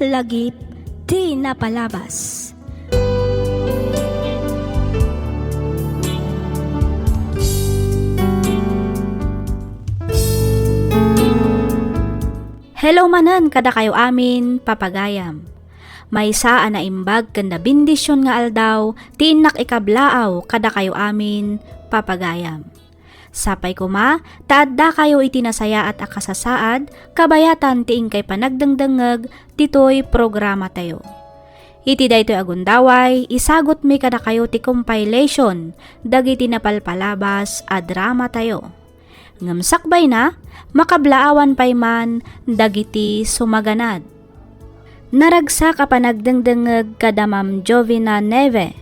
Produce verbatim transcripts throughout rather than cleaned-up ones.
Lagip ti napalabas. Hello manen kadakayo amin, papagayam. Maysa a naimbag ken nabendision nga aldaw ti innak ikablaaw kadakayo amin, papagayam. Sapay koma ta addakayo iti nasayaat a kasasaad kabayatan ti inkay panagdengdengngeg ditoy programatayo. Iti daytoy a gundaway, isagutmi kadakayo ti compilation dagiti napalpalabas a dramatayo. Ngem sakbayna, makablaawan pay man dagiti sumaganad. Naragsak a panagdengdengngeg kada Ma'am Jovina Neve,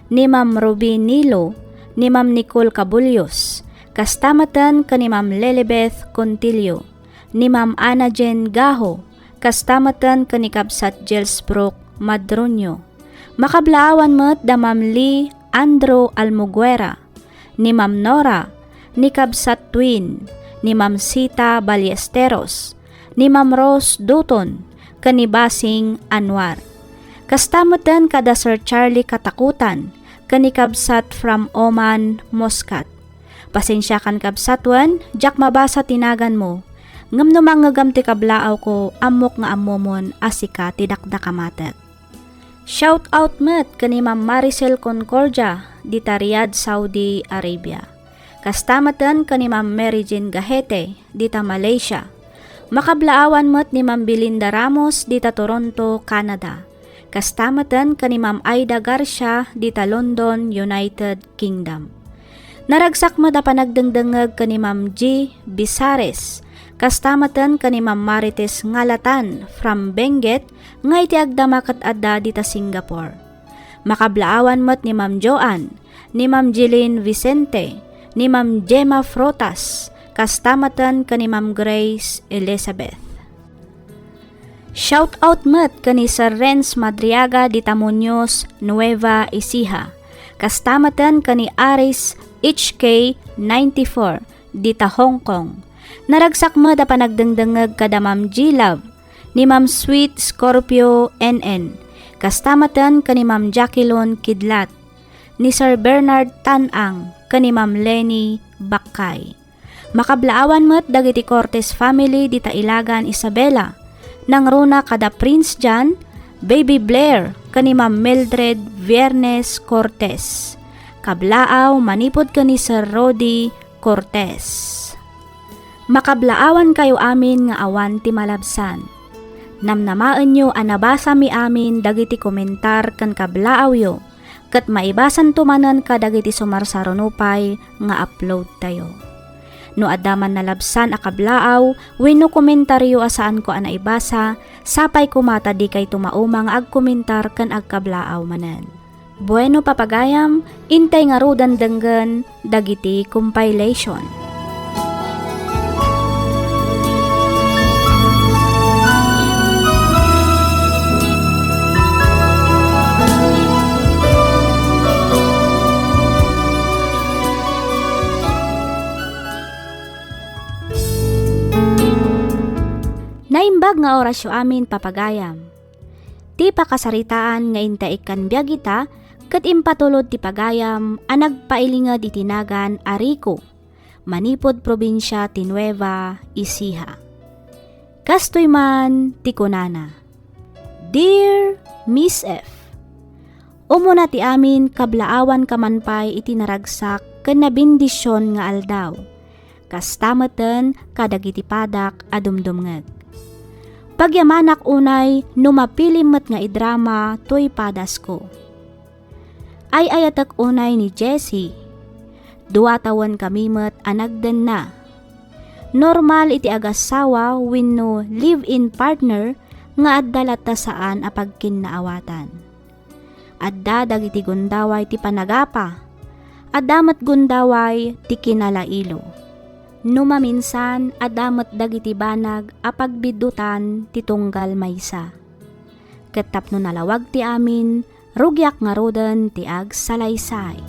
ni Ma'am Ruby Nilo, ni Ma'am Nicole Cabullos, kasta meten ken ni Ma'am Lilibeth Contillo, ni Ma'am Ana Jane Gaho, kasta meten ken ni Kabsat Jelsbrook Madronio. Makablaawan met da Ma'am Lee Andro Almuguera, ni Ma'am Nora, ni Kabsat Twin, ni Ma'am Sita Ballesteros, ni Ma'am Rose Duton, ken ni Basing Anwar. Kasta meten kada Sir Charlie Katakutan, ken ni Kabsat from Oman, Muscat. Pasensiakan, Kabsat, wen diak mabasa ti naganmo. Ngem no mangngegam ti kablaawko, ammok nga ammomon a sika ti dakdakamatek. Shout out met ken ni Ma'am Maricel Concordia, dita Riyadh, Saudi Arabia. Kasta meten ken ni Ma'am Mary Jane Gahete, dita Malaysia. Makablaawan met ni Ma'am Belinda Ramos, dita Toronto, Canada. Kasta meten ken ni Ma'am Aida Garcia, dita London, United Kingdom. Naragsak met a panagdengdengngeg ken ni Ma'am G Bisares, kasta meten ken ni Ma'am Marites Ngalatan from Benguet nga iti agdama ket adda dita Singapore. Makablaawan met ni Ma'am Joan, ni Ma'am Jeline Vicente, ni Ma'am Gemma Frotas, kasta meten ken ni Ma'am Grace Elizabeth. Shout out met ken ni Sir Renz Madriaga dita Muñoz, Nueva Ecija. Kasta meten ken ni Aris H K ninety-four dita Hong Kong. Naragsak met a panagdengdengngeg kada Ma'am G Love, ni Ma'am Sweet Scorpio N N. Kasta meten ken ni Ma'am Jacqueline Kidlat, ni Sir Bernard Tanang, ken ni Ma'am Leni Bakkay. Makablaawan met dagiti Cortez family dita Ilagan, Isabela, nangruna kada Prince John, Baby Blair, ken ni Ma'am Mildred Viernes Cortez. Kablaaw manipud ken ni Sir Rodi Cortez. Makablaawankayo amin nga awan ti malabsan. Namnamaenyo a nabasami amin dagiti komentar ken kablaawyo, ket maibasanto manen kadagiti sumarsaruno pay nga uploadtayo. No adda man nalabsan a kablaaw wenno komentario a saanko a naibasa, sapay koma ta dikayto mauma nga agkomentar ken agkablaaw manen. Bueno, papagayam, intay ngaruden denggen dagiti compilation. Naimbag nga orasyo amin, papagayam. Ti pakasaritaan nga inta ikkan biag ita ket impatulod ti pagayam a nagpailinged iti nagan a Rico, manipud probinsia ti Nueva Ecija. Kastoy man ti kunana, "Dear Miss F, umuna ti amin kablaawanka man pay iti naragsak ken nabendision nga aldaw. Kasta meten kadagiti padak a dumdumngeg. Pagyamanak unay no mapilim met nga idrama toy padasko. Ay-ayatek unay ni Jessie. Dua tawen kami met a nagdenna. Normal iti agassawa wenno live-in partner nga adda latta saan a pagkinnaawatan. Adda dagiti gundaway ti panagapa. Adda met gundaway ti kinalailo. No maminsan, adda met dagiti banag a pagbiddutan ti tunggal maysa. Ket tapno nalawag ti amin, rugiak ngaruden ti agsalaysay."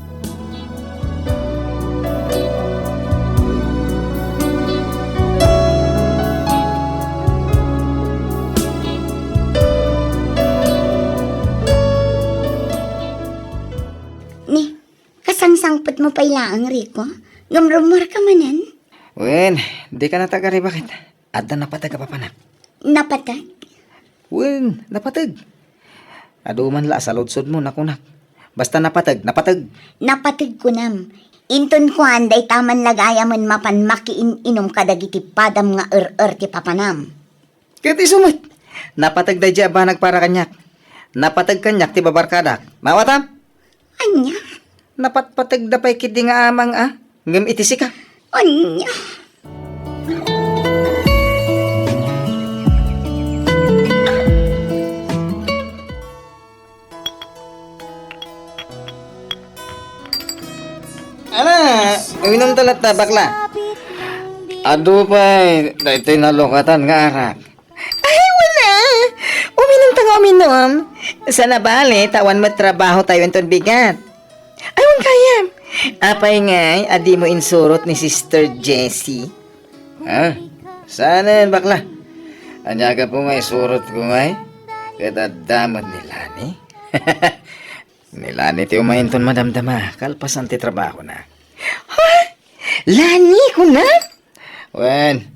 Tangsangpetmo pay laeng, Rico? Ngem rummuarka manen? Wen, dika natagaribakit. Adda napateg a papanak. Napateg? Wen, napateg. Adu man la a saludsodmo, nakunak. Basta napateg, napateg. Napateg kunam. Inton kuan, dayta man la gayamen mapan makiin-inom kadagiti padam nga er-er ti papanam. Ket isu met, napateg daydiay a banag para kaniak. Napateg kaniak ti babarkadak. Maawatam? Ania? Napatpategda pay ketdi nga amang a, ngem iti sika. Ania? Ala, uminumta latta, bakla. Adu pay daytoy nalukatan nga arak. Ay, wala. Uminumta nga uminum. Saan a bale, ta awan met trabahotayo inton bigat. Ay, wen gayam. Apay ngay a dimo insurot ni Sister Jessie? Ha? Saanen, bakla? Ania gapu nga isurotko ngay? Ket adda met ni Lani? Ni Lani ti umayen inton madamdama, kalpasan ti trabahona. Ha? Lani, kuna? Wen,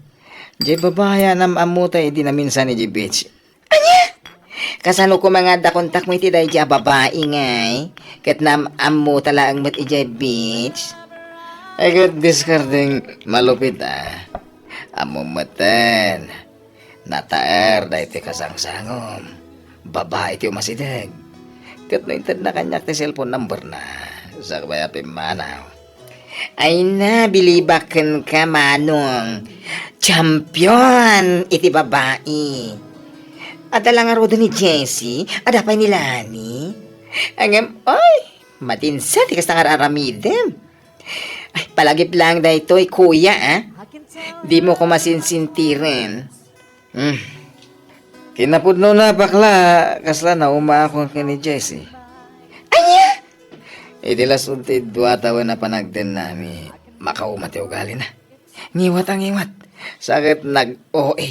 diay babai a naam-ammota idi naminsan idiay beach. Ania? Kasano koma nga adda kontakmo iti daydiay a babai ngay? Ket naam-ammota laeng met idiay beach? Ay, ket diskardeng malupit a. Ammom metten. Nataer daytoy kasangsangom. Babai ti umasideg. Ket no intedna kaniak ti cellphone numberna, sakbay a pimmanaw. Ay na, bilibak kenka, Manong. Champion iti babai. Adda la ngaruden ni Jessie, adda pay ni Lani. Ngem, oy, madinsa ti kasta nga ar-aramidem. Ay, palagip laeng daytoy, kuya, a. Dimo koma sinsintiren. Hmm. Kinapudnona, bakla, kasla naumaakon ken ni Jessie. Ania? Iti lasud ti dua tawen a panagdennami, makauma ti ugalina. Ngiwat a ngiwat. Sa ket nag-O A.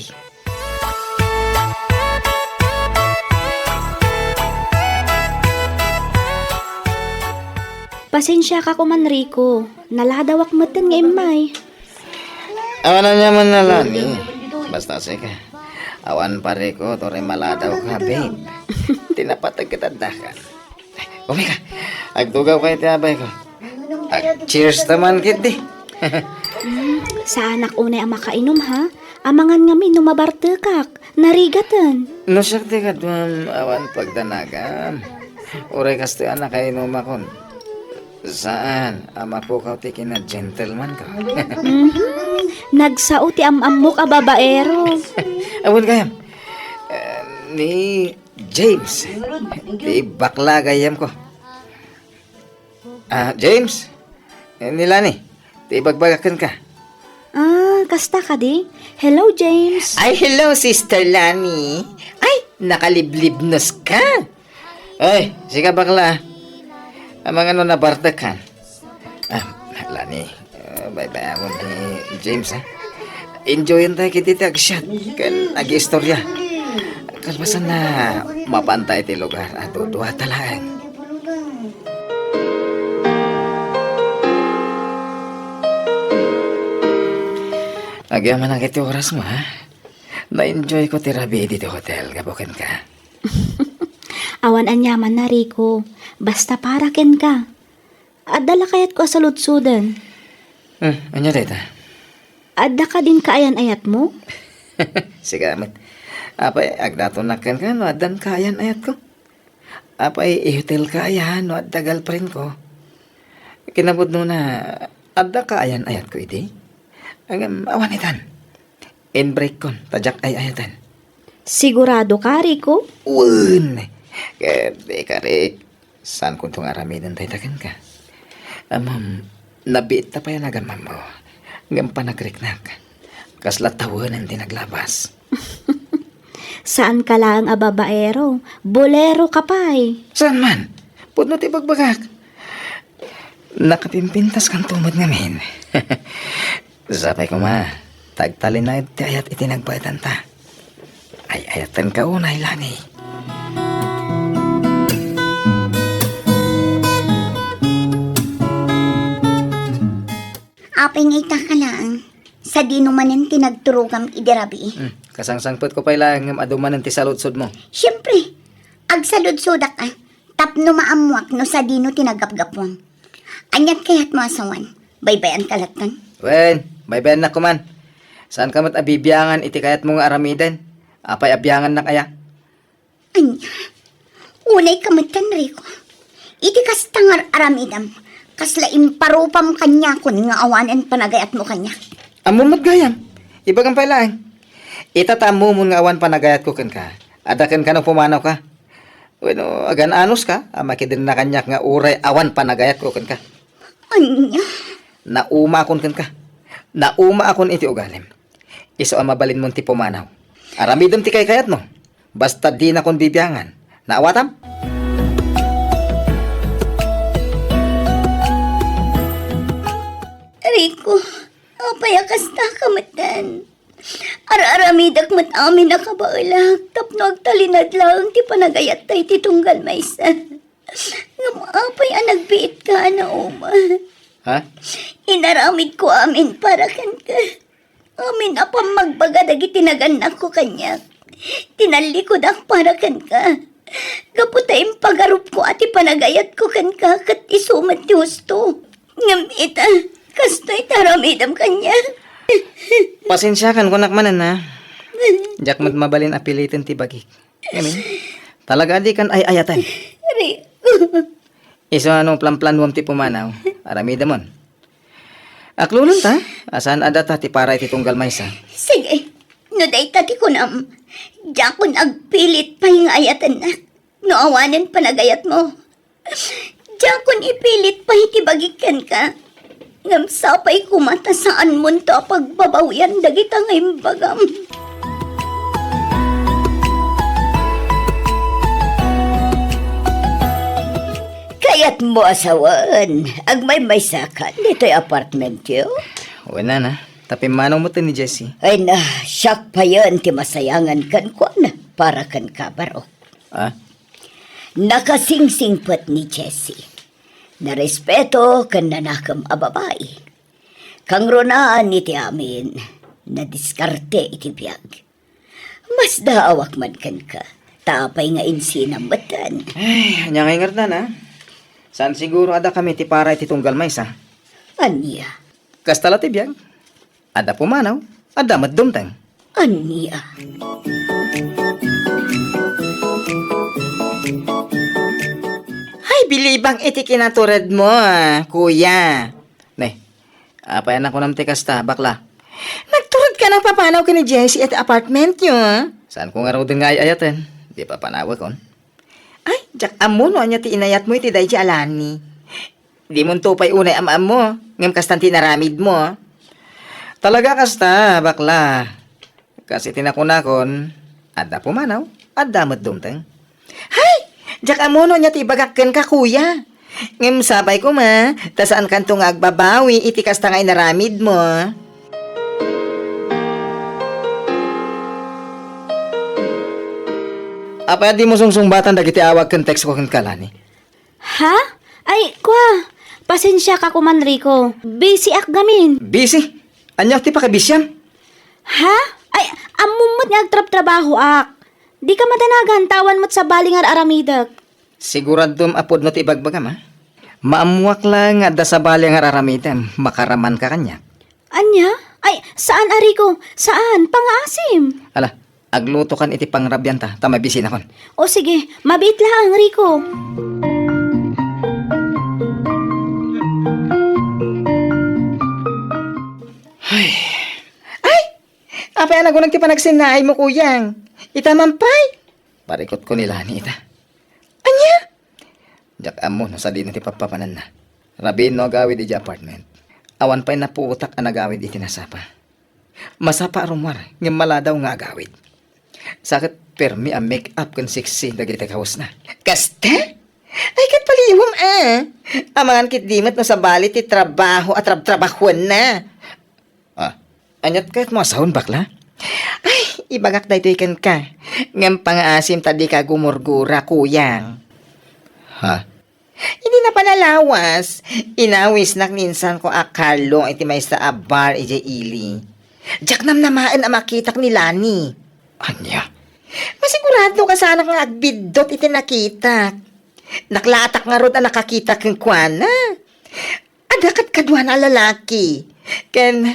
Pasensiaka koman, Rico. Naladawak metten nga immay. Awan aniaman a, Lani. Basta sika. Awan parikut, uray maladawka, babe. Ti napateg ket addaka. Umay ka. Agtugawka iti abayko. Ag-cheers ta man ketdi. Hmm, saanak unay a makainom, ha? Amangan ngamin no mabartekak. Narigaten. No siak ti kaduam, awan pagdanagam. Uray kastoy a nakainumakon. Saan a mapukaw ti kina-gentleman ko. Mhm. Nagsao ti am-ammok a babaero. Awan gayam. Eh, ni James. Ti bakla gayam ko. Ah, James? Eh, ni Lani, ti ibagbagak kenka. Ah, kasta kadi? Hello, James. Ay, hello, Sister Lani. Ay, nakaliblibnos ka. Ay, sika bakla. Amangan no nabartek ka. Ah, Lani, eh, baybay-amon ni James, ha? Enjoyen tayo kiti ti agsiat ken agistorya. Kalpasan na mapanta iti lugar a dudua ta laeng. Agyamanak iti oras mo, ha? Na-enjoy ko ti rabii ditoy hotel, gapu kenka. Awan aniaman na, Rico. Basta para kenka. Adda la kayatko a saludsoden. Hmm, ania dayta? Adda kadin kaayan-ayatmo? Sika met. Apay, agdatonak kenka no addan kaayan-ayatko? Apay, ihotelka aya no adda girlfriendko? Kinapudnona, adda kaayan-ayatko idi? Ngem, awan itan. Inbreakkon, ta diak ay-ayaten. Sigurado ka, Rico? Wen! Ket di karik, saan kunto nga aramiden dayta kenka? Ammom, nabiit ta pay a nagamammo. Ngem panagriknak, kasla tawenen ti naglabas. Saan ka laeng a babaero, bolero ka pay. Saan man? Pudno ti bagbagak. Nakapimpintas kanto met ngamin. Sapay koma, ta agtalinaed ti ayat iti nagbaetanta. Ay-ayatenka unay, Lani. Apay nga ita ka laeng? Sadino manen ti nagturogam idi rabii? Hmm, kasangsangpetko pay laeng ngem adu manen ti saludsodmo. Siempre, agsaludsodak a, tapno maammoak no sadino ti naggapgapuam. Aniat kayatmo a sawen? Baybay-anka latta? Wen, baybay-annak koman. Saanka met a bibiangan iti kayatmo nga aramiden. Apay a biangannak aya? Ania? Unayka metten, Rico. Iti kasta nga ar-aramidem, kasla imparupam kaniakon nga awanen panagayatmo kaniak. Ammom met gayam. Ibagam pay laeng. Ita ta ammomon nga awan panagayatko kenka, adda kenka no pumanawka. Wenno, agan-anoska a makidenna kaniak nga uray awan panagayatko kenka. Ania? Naumaakon kenka. Naumaakon iti ugalim. Isu a mabalinmon ti pumanaw. Aramidem ti kaykayatmo. Basta dinakon bibiangan. Naawatam? Rico, apay a kasta ka metten? Ar-aramidek met amin a kabaelak tapno agtalinaed laeng ti panagayatta iti tunggal maysa. Ngem apay a nagbiitka a nauman? Ha? Inaramidko amin para kenka. Amin a pammagbaga dagiti nagannakko kaniak. Tinallikudak para kenka. Gapu ta impagarupko a ti panagayatko kenka ket isu met ti husto. Ngem ita, kastoy ti aramidem kaniak. Pasensiakan, kunak manen, ha? Diak met mabalin a piliten ti bagik. Amin. Talaga a dikan ay-ayaten. Rico. Isu a no planplanuam ti pumanaw, aramidemon. Aklulon ta, a saan a data ti para iti tunggal maysa. Sige, no dayta ti kunam, diakon agpilit pay nga ayatennak no awanen panagayatmo. Diakon ipilit pay ti bagik kenka. Ngem sapay koma ta saanmonto a pagbabawian dagita nga imbagam. Kayatmo a sawen, agmaymaysakan ditoy apartmentyo? Wen, nana, ta pimmanaw metten ni Jessie. Ay na, siak payen ti masayangan kenkuana para kenka, baro. Ah? Nakasingsingpet ni Jessie. Narespeto ken nanakem a babai. Kangrunaan iti amin, nadiskarte iti biag. Masdaawak man kenka, ta apay nga insinam metten. Ay, ania ngay ngardan, a? Saan siguro a dakami ti para iti tunggal maysa? Ania? Kasta la ti biag. Adda pumanaw, adda met dumteng. Ania? Ay, bilibak iti kinaturedmo, a, kuya. Ne, apay a nakunam ti kasta, bakla? Nagturedka a papanaw ken ni Jessie iti apartmentyo, a? Saanko ngaruden nga ay-ayaten. Di papanawekon. Ay, diak ammo no ania ti inayatmo iti daydi a lani. Dimonto pay unay am-ammo, ngem kastan ti inaramidmo. Talaga kasta, bakla. Kas iti nakunakon, adda pumanaw, adda met dumteng. Hay! Diak ammo no ania ti ibagak kenka, kuya. Ngem sapay koma, ta saankanto nga agbabawi iti kasta nga inaramidmo. Apay a dimo sungsungbatan dagiti awag ken text ko kenka, Lani? Ha? Ay, kua, pasensiaka koman, Rico. Busy ak gamin. Busy? Ania ti pakabisiam? Ha? Ay, ammom met nga agtrabtrabahoak. Dika madanagan ta awan met sabali nga ar-aramidek. Siguradom a pudno ti ibagbagam, a? Maammoak laeng nga adda sabali nga ar-aramidem, makaramanka kaniak. Ania? Ay, saan a, Rico. Saan. Pangaasim. Ala, aglutokan iti pangrabianta, ta mabisinakon. O sige, mabiit laeng, Rico. Ay. Ay! Apay a nagunag ti panagsinnaaymo, kuyang? Ita man pay? Parikutko ni Lani ita. Ania? Diak ammo no sadino ti pappapananna. Rabiin no agawid idiay apartment. Awan pay napuotak a nagawid iti nasapa. Masapa a rummuar, ngem maladaw nga agawid. Sa ket permi a make-up ken sexy dagiti kawesna. Kasta? Ay, ket paliiwem, a. Amangan ketdi met no sabali ti trabaho a trabtrabahuenna. Ah, aniat kayatmo a sawen, bakla? Ay, ibagak daytoy kenka. Ngem pangaasim ta dika gumurgura, kuyang. Ha? Idi napan a lawas, inawisnak ni insanko a Carlo iti maysa a bar idiay ili. Diak namnamaen a makitak ni Lani. Ania? Masigurado ka sanak nga agbiddut iti nakitak. Naklatak ngarud a nakakita kenkuana. Adda kadkaduana a lalaki. Ken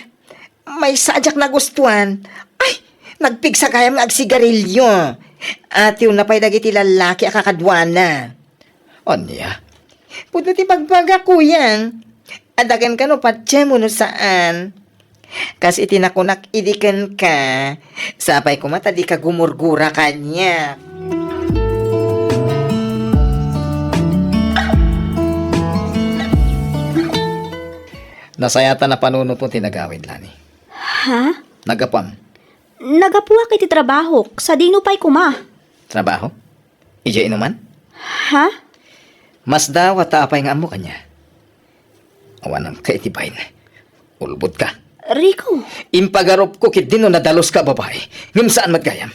maysa a diak nagustuan. Ay, nagpigsa gayam nga agsigarilio. Atiwna pay dagiti lalaki a kakaduana. Ania? Pudno ti bagbaga, kuya. Adda kenka no patiem wenno saan. Kas iti nakunak idi kenka, sapay koma ta dika gumurgura kaniak. Nasayaat a napanunotmo ti nagawid, Lani. Ha? Naggapuam. Naggapuak iti trabahok, sadino pay koma? Trabaho? Idiay inuman? Ha? Masdawa ta apay nga ammok ania? Awananka iti bain. Ulbodka. Rico. Impagarupko ketdi no nadaluska a babai, ngem saan met gayam.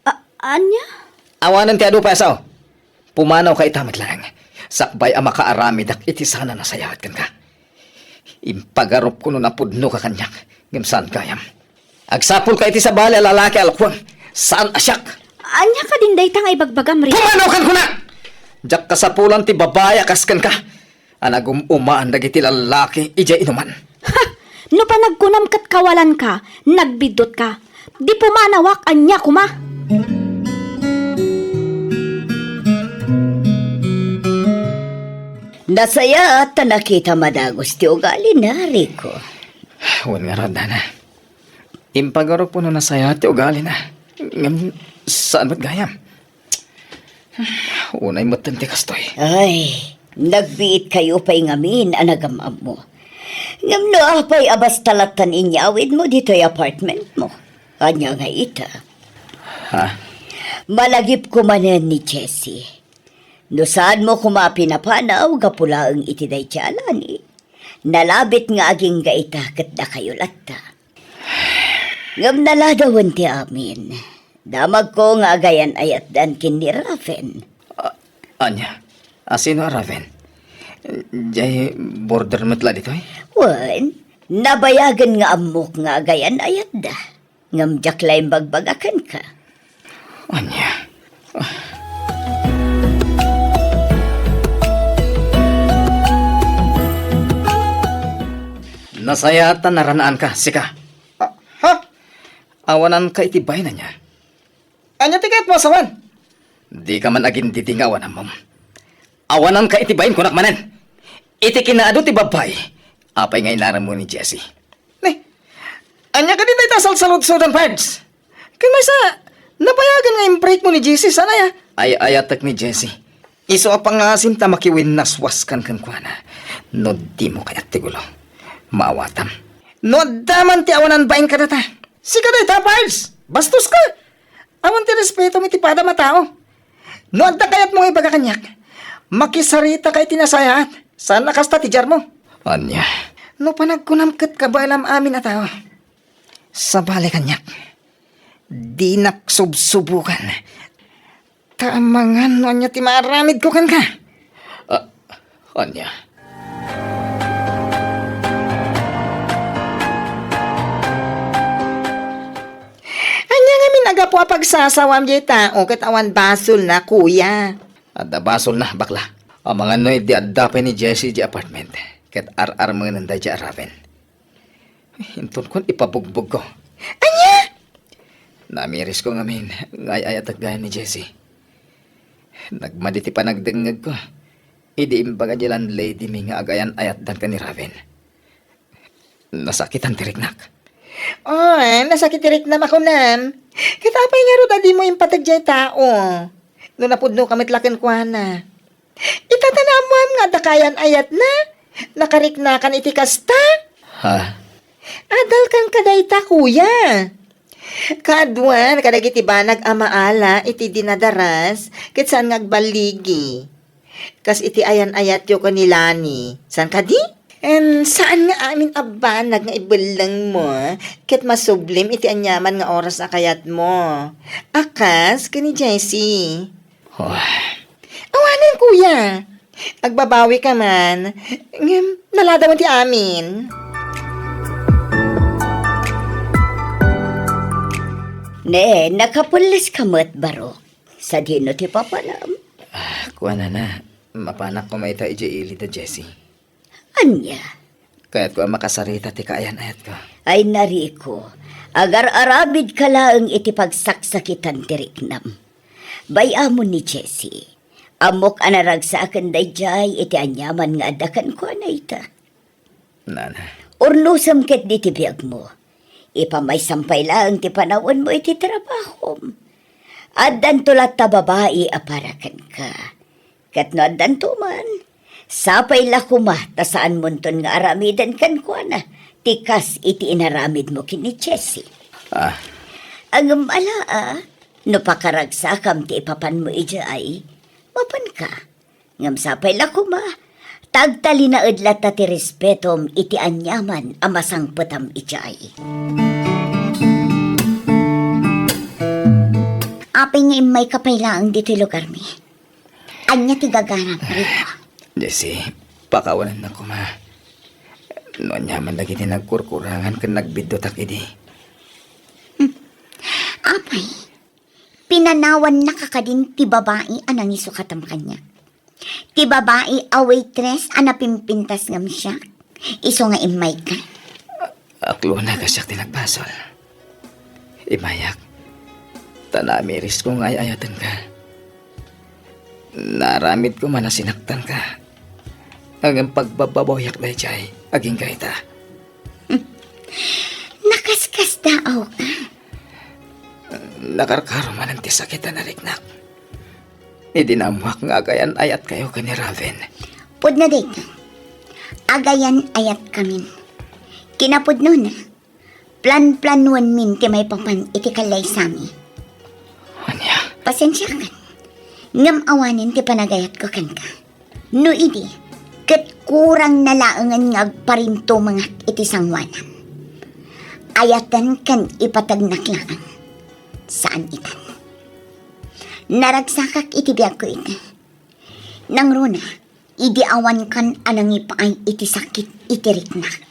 A-, ania? Awanen ti adu pay a sao. Pumanawka ita met laeng. Sakbay a makaaramidak iti saan a nasayaat kenka. Impagarupko no napudnoka kaniak, ngem saan gayam. Agsapulka iti sabali a lalaki a lakuem, saan a siak. Ania kadin dayta nga ibagbagam, Rico? Pumanawkan kuna! Diak kasapulan ti babai a kas kenka a nagum-umaan dagiti lalaki idiay inuman. Ha! No panagkunam ket kawalanka, nagbiddutka. Di pumanawak, ania koma? Nasayaat ta nakitam a dagus ti ugalina, Rico. Wen ngarud, Lani. Impagarupko no nasayaat ti ugalina. Ngem saan met gayam. Unay metten ti kastoy. Ay, nagbiitkayo pay ngamin a nagam-ammo. Ngem no apay a basta lattan inyawidmo ditoy apartmentmo? Ania nga ita? Ha? Malagipko manen ni Jessie. No saanmo koma a pinapanaw gapu laeng iti dayta a Lani, nalabit nga agingga ita ket dakayo latta. Ngem naladawen ti amin. Damagko nga agayan-ayatdan ken ni Raven. A-, ania? A, sino a Raven? Diay border met la ditoy? Wen, nabayagen nga ammok nga agayan-ayatda. Ngem diak la imbagbaga kenka. Ania? Nasayaat ta naranaanka, sika. A, ha? Awananka iti bain ania? Ania ti kayatmo a sawen? Dika man agindidi nga awan ammom. Awananka iti bain, kunak manen. Iti kinaadu ti babbai, apay nga inarammo ni Jessie? Ni, ania kadi dayta a salsaludsodan, Pards? Ken maysa, nabayagen nga imbreakmo ni Jessie, saan aya? Ay-ayatek ni Jessie. Isu a pangasim ta makiwinnaswaskan kenkuana. No dimo kayat ti gulo, maawatam. No adda man ti awanan bain kadata, sika dayta, Pards. Bastoska. Awan ti respetom iti padam a tao. No adda kayatmo nga ibaga kaniak, makisaritaka iti nasayaat. Saan a kasta ti diarmo. Ania? No panagkunam ket kabaelam amin a tao, sabali kaniak. Dinak subsubukan. Ta amangan no ania ti maaramidko kenka. A, ania? Ania ngamin a gapu a pagsasawam diay tao ket awan basolna, kuya? Adda basolna, bakla. Amangan no idi adda pay ni Jessie diay apartment ket ar-armenen daydiay a Raven. Intonkon ipabugbogko. Ania? Namirisko ngamin nga ay-ayatek gayam ni Jessie. Nagmadi ti panagdengngegko idi imbaga diay landlady mi nga agayan-ayatdan ken ni Raven. Nasakitan ti riknak. Oh, nasakit ti riknam a kunam. Ket apay ngarud a dimo impateg diay tao? No napudnoka met la kenkuana. Ita ta naammoam nga adda kaayan-ayatna. Nakariknakan iti kasta. Ha? Adalkan kadayta, kuya. Kaaduan kadagiti banag a maala iti dinadaras ket saan nga agballigi. Kas iti ayan-ayatyo ken ni Lani. Saan kadi? Em, saan nga amin a banag nga ibellengmo ket masublim iti aniaman nga oras a kayatmo. A kas ken ni Jessie. Oh. Awanen, kuya. Agbabawika man, ngem naladawen ti amin. Ne, nakapulleska met, Barok. Sadino ti papanam? Ah, kuanana, mapanak koma ita idiay ili da Jessie. Ania? Kayatko a makasarita ti kaayan-ayatko. Ay, Rico, agar-aramidka laeng iti pagsaksakitan ti riknam. Bay-amon ni Jessie, ammok a naragsaken daydiay iti aniaman nga adda kenkuana ita. Nana. Urnosem ketdi ti biagmo. Ipamaysam pay laeng ti panawenmo iti trabahom. Addanto latta babai a para kenka. Ket no addanto man, sapay la koma ta saanmonton nga aramiden kenkuana ti kas iti inaramidmo ken ni Jessie. Ah. Ngem ala a, no pakaragsakam ti ipapanmo idiay, mapanka. Ngem sapay la koma, ta agtalinaed latta ti respetom iti aniaman a masangpetam idiay. Apay nga immayka pay laeng ditoy lugarmi? Ania ti gagaram, Rico? Jessie, pakawanennak koma. No aniaman dagiti nagkurkurangan ken nagbiddutak idi. Hmm. Apay, pinanawannaka kadin ti babai a nangisukatam kaniak? Ti babai a waitress a napimpintas ngem siak, isu nga immayka? Aklona, siak ti nagbasol. Immayak, ta naamirisko nga ay-ayatenka. Naaramidko man a sinaktanka. Ngem pagbabbabawiak daydiay, agingga ita. Nakaskasdaawka. Nakarkaro manen ti sakit a nariknak idi naammoak nga agayan-ayatkayo ken ni Raven. Pudno dayta. Agayan-ayatkamin. Kinapudnona, planplanuenmin ti maipapan iti kallaysami. Ania? Pasensiakan. Ngem awanen ti panagayatko kenka. No idi, ket kurangna laengen nga agparintumengak iti sangoanam. Ayaten ken ipategnak laeng. Saan itan. Naragsakak iti biagko ita. Nangruna, idi awankan a nangipaay iti sakit iti riknak.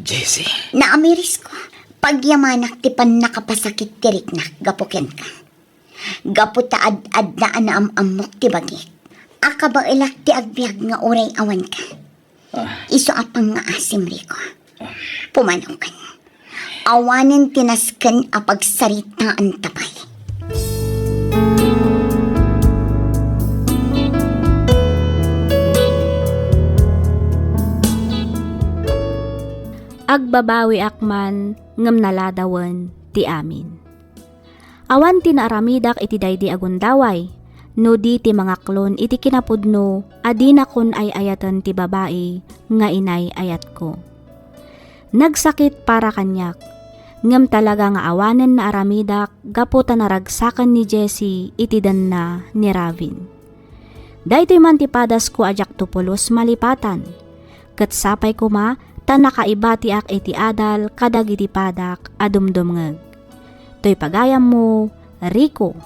Jessie. Naamirisko, pagyamanak ti pannakapasakit ti riknak gapu kenka. Gapu ta ad-adda a naam-ammok ti bagik, a kabaelak ti agbiag nga uray awanka. Ah. Isu a pangngaasim, Rico. Pumanaw kan. Awanen ti nasken a pagsaritaanta pay. Agbabawiak man ngem naladawen ti amin. Awan ti naaramidak iti daydi a gundaway, no di ti mangaklon iti kinapudno a dinakon ay-ayaten ti babai nga inay-ayatko. Nagsakit para kaniak, ngem talaga nga awanen naaramidak gapu ta naragsaken ni Jessie iti denna ni Ravin. Daytoy man ti padasko a diakto pulos malipatan, ket sapay koma ta nakaibatiak iti adal kadagiti padak a dumdumngeg. Toy pagayammo, Rico.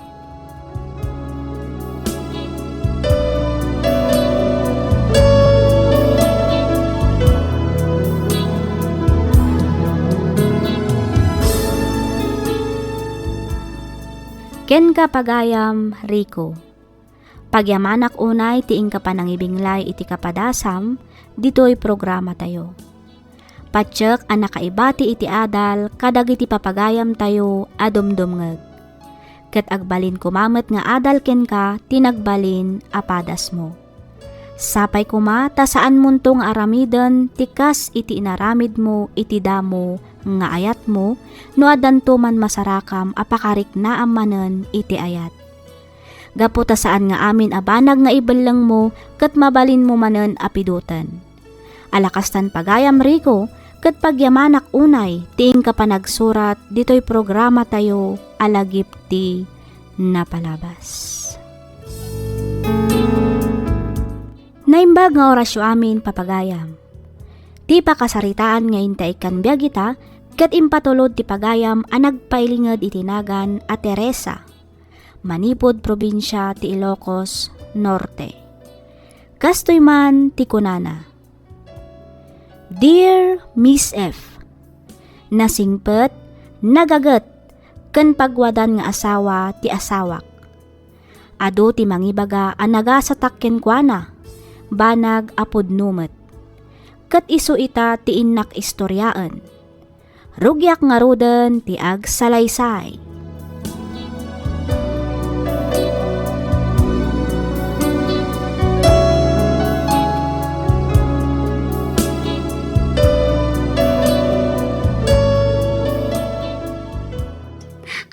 Kenka, pagayam Rico. Pagyamanak unay ti inka panangibinglay iti kapadasam ditoy programatayo. Patiek a nakaibati iti adal kadagiti papagayamtayo a dumdumngeg. Ket agbalin koma met nga adal kenka ti nagbalin a padasmo. Sapay koma ta saanmonto nga aramiden ti kas iti inaramidmo iti damo nga ayatmo no addanto man masarakam a pakariknaam manen iti ayat. Gapu ta saan nga amin a banag nga ibellengmo ket mabalinmo manen a pidoten. Ala kastan pagayam, Rico, ket pagyamanak unay ti inka panagsurat ditoy programatayo a Lagip ti Napalabas. Naimbag nga orasyo amin, papagayam. Ti pakasaritaan nga intaeg kan biag ita, ket impatulod ti pagayam a nagpailinged iti nagan a Teresa, manipud probinsia ti Ilocos Norte. Kastoy man ti kunana, "Dear Miss F, nasingpet, nagaget, ken pagwadan nga asawa ti asawak. Adu ti mangibaga a nagasatak kenkuana, banag a pudno met. Ket isu ita ti innak istoriaen. Rugiak ngaruden ti agsalaysay."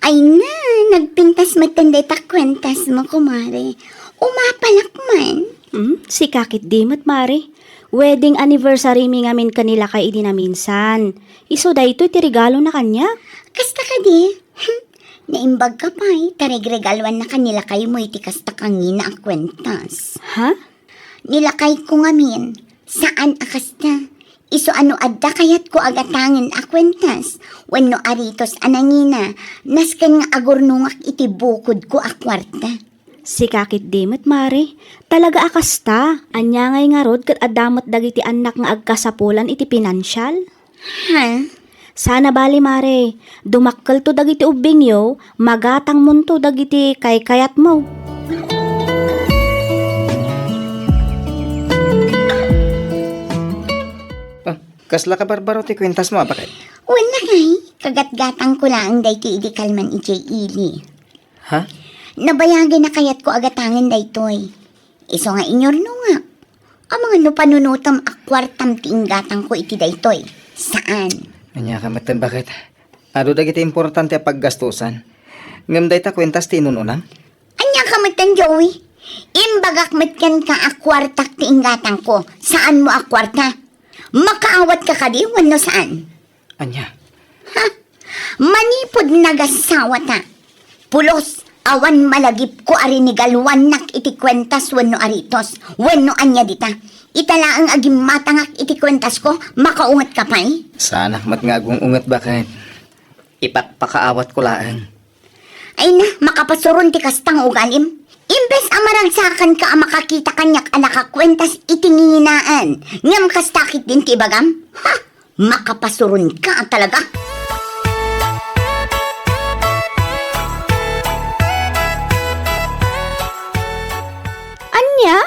Ay na, nagpintas metten dayta kuentasmo, kumare. Umapalak man. Hmm, sika ketdi met, mare. Wedding anniversary mi ngamin ken ni lakay idi naminsan. Isu daytoy ti regalona kaniak. Kasta kadi? Naimbagka pay, ta regregaluannaka ni lakaymo iti kasta kangina a kuentas. Ha? Ni lakayko ngamin, saan a kasta. Isu a no adda kayatko a gatangen a kuentas wenno aritos a nangina, nasken nga agurnongak iti bukodko a kuarta. Sika ketdi met, mare. Talaga a kasta. Ania ngay ngarud ket adda met dagiti annak nga agkasapulan iti pinansial? Ha? Sana bali, mare. Dumakkelto dagiti ubbingyo, magatangmonto dagiti kaykayatmo. Ah, kasla kabarbaro ti kuentasmo, a baket? Wen, lakay, kagatgatangko laeng daytoy idi kalman idiay ili. Ha? Nabayagen a kayatko a gatangen daytoy. Isu nga inyurnongak. Amangan no panunotem a kuartam ti inggatangko iti daytoy. Saan? Ania ka metten, baket? Adu dagiti importante a paggastusan. Ngem dayta kuentas ti inun-unam? Ania ka metten, Joey? Imbagak met kenka a kuartak ti inggatangko. Saanmo a kuarta? Makaawatka kadi wenno saan? Ania? Ha? Manipud nagasawata, pulos, awan malagipko a rinigaluannak iti kuentas wenno aritos, wenno ania dita. Ita laeng a gimmatangak iti kuentasko, makaungetka pay? Saanak met nga agung-unget, baket. Ipakpakaawatko laeng. Ay na, makapasuron ti kasta nga ugalim. Imbes a maragsakanka a makakita kaniak a nakakuentas iti nginginaan, ngem kasta ketdin ti ibagam? Ha? Makapasuronka a talaga. Ania?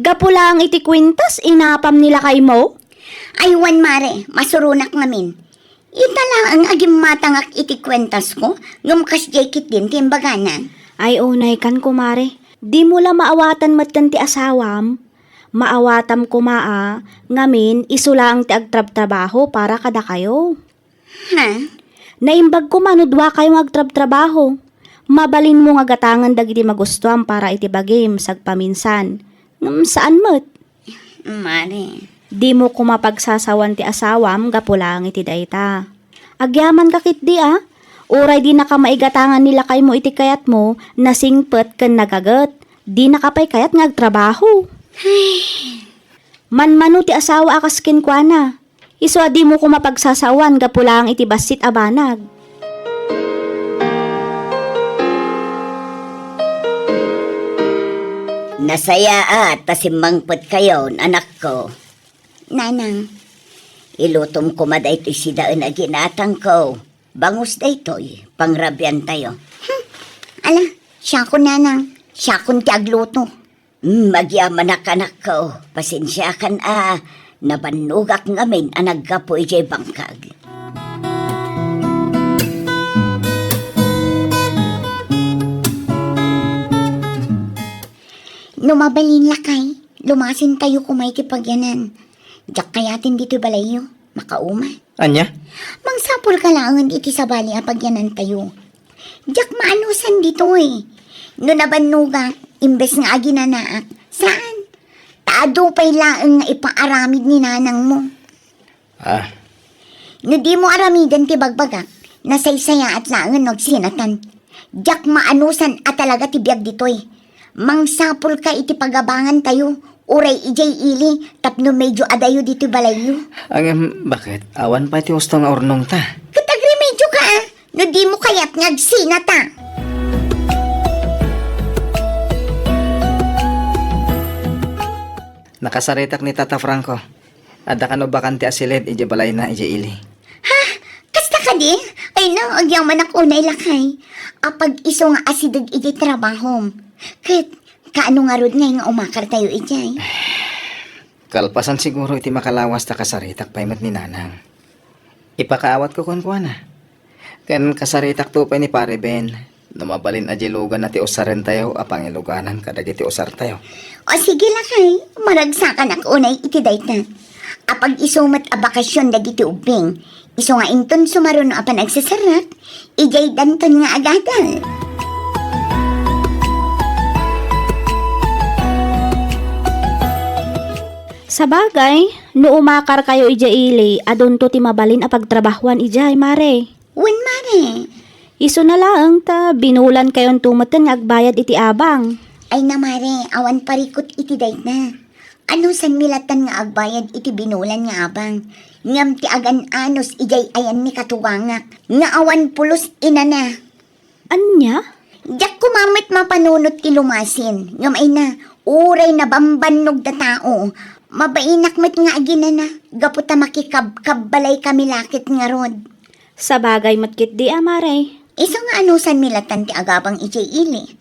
Gapu laeng iti kuentas, inapam ni lakaymo? Ay wen, mare, masuronak ngamin. Ita laeng a gimmatangak iti kuentasko, ngem kasdiay ketdin ti imbagana. Ay unay kan, kumare. Dimo la maawatan metten ti asawam? Maawatam koma a, ngamin, isu laeng ti agtrabtrabaho para kadakayo. Ha? Naimbag koma no duakayo nga agtrabtrabaho. Mabalinmo nga gatangen dagiti magustuam para iti bagim sagpaminsan. Ngem saan met. Mare. Dimo koma pagsasawan ti asawam gapu laeng iti dayta. Agyamanka ketdi a. Uray dinaka maigatangan ni lakaymo iti kayatmo, nasingpet ken nagaget. Dinaka pay kayat nga agtrabaho. Manmano ti asawa a kas kenkuana. Isu a dimo koma pagsasawan gapu laeng iti bassit a banag. Nasayaat ta simmangpetkayon, anakko. Nanang. Ilutom koma daytoy sidaen a ginatangko. Bangus daytoy, pangrabiantayo. Hmm. Ala, siakon, Nanang. Siakon ti agluto. Mm, agyamanak, anakko. Pasensiakan a nabannogak ngamin a naggapu idiay bangkag. No mabalin, lakay, lumasentayo koma iti pagyanan. Diak kayaten ditoy balayyo. Makauma. Ania? Mangsapulka laeng iti sabali a pagyanantayo. Diak maanusan ditoy. No nabannogak, imbes nga aginanaak, saan? Ta adu pay laeng nga ipaaramid ni nanangmo. Ah. No dimo aramiden ti bagbagak, nasaysayaat laeng no agsinatan. Diak maanusan a talaga ti biag ditoy. Mangsapulka iti pagabangantayo, uray idiay ili, tapno medyo adayo ditoy balayyo. Ngem, baket? Awan pay ti husto nga urnongta. Ket agremedioka, a? No dimo kayat nga agsinata. Nakasaritak ni Tata Franco. Adda kano bakante a silid idiay balayna idiay ili. Ha? Kasta kadi? Ay no, agyamanak unay lakay. Apag isu nga asideg idiay trabahom. Ket, kaano ngarud ngay nga umakartayo idiay? Kalpasan siguro iti makalawas ta kasaritak pay met ni Nanang. Ipakaawatko kenkuana. Ken kasaritakto pay ni Pare Ben, no mabalin a diluganna ti usarentayo a pangiluganan kadagiti usartayo. O sige lakay, maragsakanak unay iti dayta. Apag isu met a bakasion dagiti ubbing, isu nga inton sumaruno a panagseserrek, idiay danton nga agadal. Sabagay, no umakarkayo idiay ili, adunto ti mabalin a pagtrabahoan idiay, Mare. Wen, Mare. Isuna laeng ta binulan kayonto metten nga agbayad iti abang. Ay na, Mare, awan parikut iti dayta. Anusanmi lattan nga agbayad iti binulan nga abang? Ngem ti agan-anos idiay ayanmi katugangak, nga awan pulos inana. Ania? Diak koma met mapanunot ti lumasin, ngem ay na, uray nabambannog da tao, mabainak met nga aginana, gapu ta makikabkabbalay kami laket ngarud. Sabagay met ketdi a, Mare. Isu nga anusanmi lattan ti agabang idiay ili.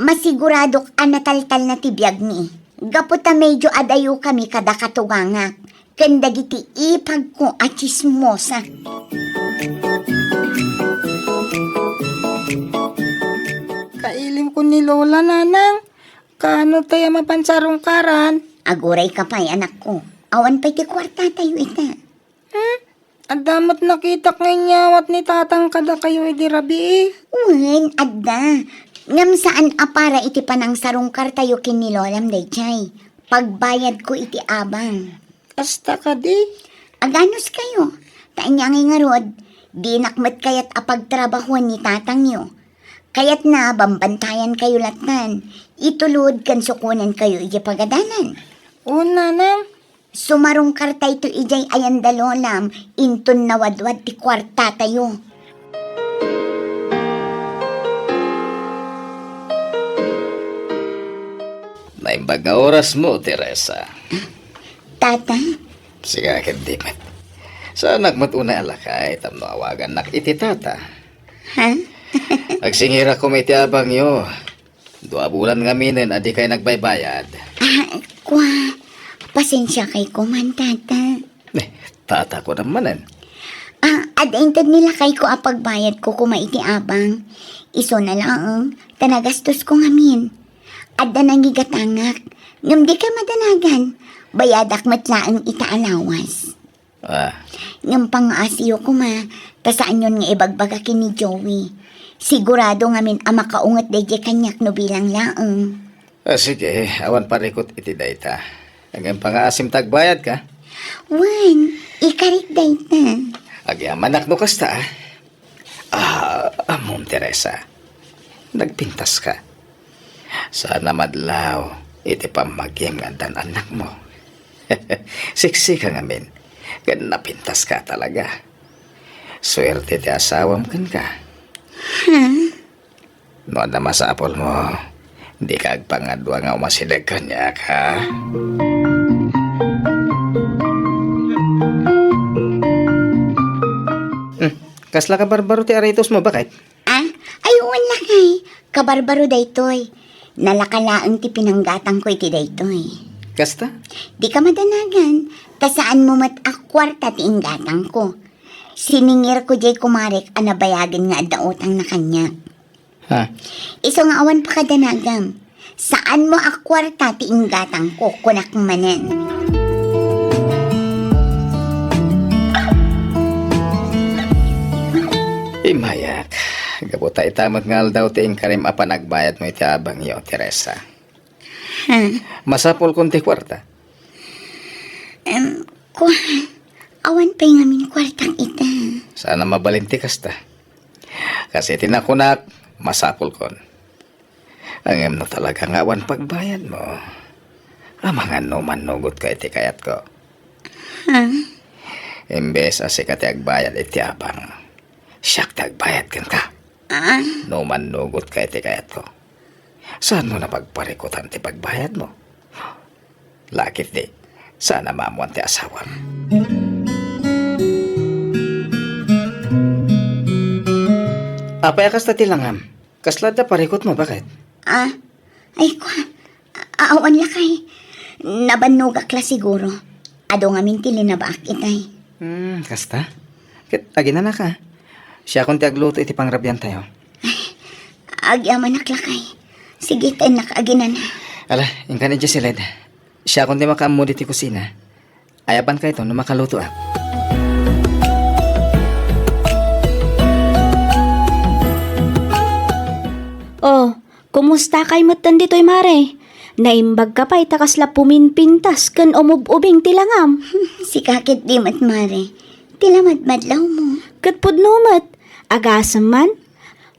Masiguradok a nataltalna ti biagmi. Gapu ta medyo adayo kami kada katugangak, ken dagiti ipagko a tsismosa. Kailimko ni Lola, Nanang. Kaano tayo mapansarungkaran? Aguray ka pay, anakko. Awan pay ti kuartatayo ita. Hmm? Adda met nakitak nga inyawat ni Tatang kadakayo idi rabii. Wen, adda. Ngem saan a para iti panangsarungkartayo ken ni Lolam daydiay. Pagbayadko iti abang. Kasta kadi? Aganos kayo. Ta ania ngay ngarud, dinak met kayat a pagtrabahoan ni Tatangyo. Kayatna, bambantayan kayo lattan. Itulod ken sukonan kayo iti pagadalan. O, Nanang. Sumarungkartayto idiay ayan da Lolam, inton nawadwad ti kuartatayo. Naimbag nga orasmo, Teresa. Tata? Sika ket di met. Saanak met unay a lakay tapno awagannak iti tata. Ha? Agsingirak koma iti abangyo. Dua bulan ngaminen a dikay nagbaybayad. Ah, kua, pasensiakay koma, tata. Eh, tata ko naman. Ah, adda inted ni lakayko a pagbayadko koma iti abang. Isuna laeng, ta nagastosko ngamin. Adda nangigatangak, ngem dikay madanagan. Bayadak met laeng ita a lawas. Ah. Ngem pangaasiyo koma, ta saanyon nga ibagbaga ken ni Joey. Sigurado ngamin a makaunget daydiay kaniak no bilang laeng. Ah, sige, awan parikut iti dayta. Ngem pangaasim ta agbayadka? Wen, ikarik dayta. Agyamanak no kasta, ah. Ah, ammom, Teresa, nagpintaska. Saan a madlaw iti pammagim nga addan annakmo. Siksika ngamin, ken napintaska talaga. Suerte ti asawam kenka. Hmm? No adda masapulmo, dika agpangadua nga umasideg kaniak, ha? Hmm, kasla kabarbaro ti aritosmo, baket? Ah, ay, wen lakay. Kabarbaro daytoy. Nalaka laeng ti pinanggatangko iti daytoy. Kasta? Dika madanagan, ta saanmo met a kuarta ti inggatangko. Siningirko diay kumarek a nabayagen nga adda utangna kaniak. Ha? Isu nga awan pakadanagam. Saanmo a kuarta ti inggatangko, kunak manen. Immayak, gapu ta ita met nga aldaw ti inkarim a panagbayadmo iti abangyo, Teresa. Hmm. Masapulkon ti kuarta. Em, kua, awan pay ngamin kuartak ita. Saan a mabalin ti kasta. Kas iti nakunak, masapulkon. Ngem no talaga nga awan pagbayadmo, amangan no mannugotka iti kayatko. Ha? Imbes a sika ti agbayad iti abang, siak ti agbayad kenka. Ah? No mannugotka iti kayatko, saanmo a pagparikutan ti pagbayadmo? Lakip di, saan a maammoan ti asawam. Apay a kasta ti langam? Kasla adda parikutmo, baket? Ah, ay, kua. A-, awan lakay. Nabannogak la siguro. Adu ngamin ti linabaak itay. Hmm, kasta? Ket aginanaka. Siakon ti agluto iti pangrabiantayo. Ay, agyamanak lakay. Sige, tennak aginana. Ala, inkan idiay siled. Siakon ti makaammo ditoy kusina. Ayaban kayto no makalutoak. Oh, kumusta kay metten ditoy, Mare? Naimbag ka pay ta kasla puminpintas ken umub-ubing ti langam. Sika ket di met, Mare. Ti lamadmadlawmo. Ket pudno met, agasem man,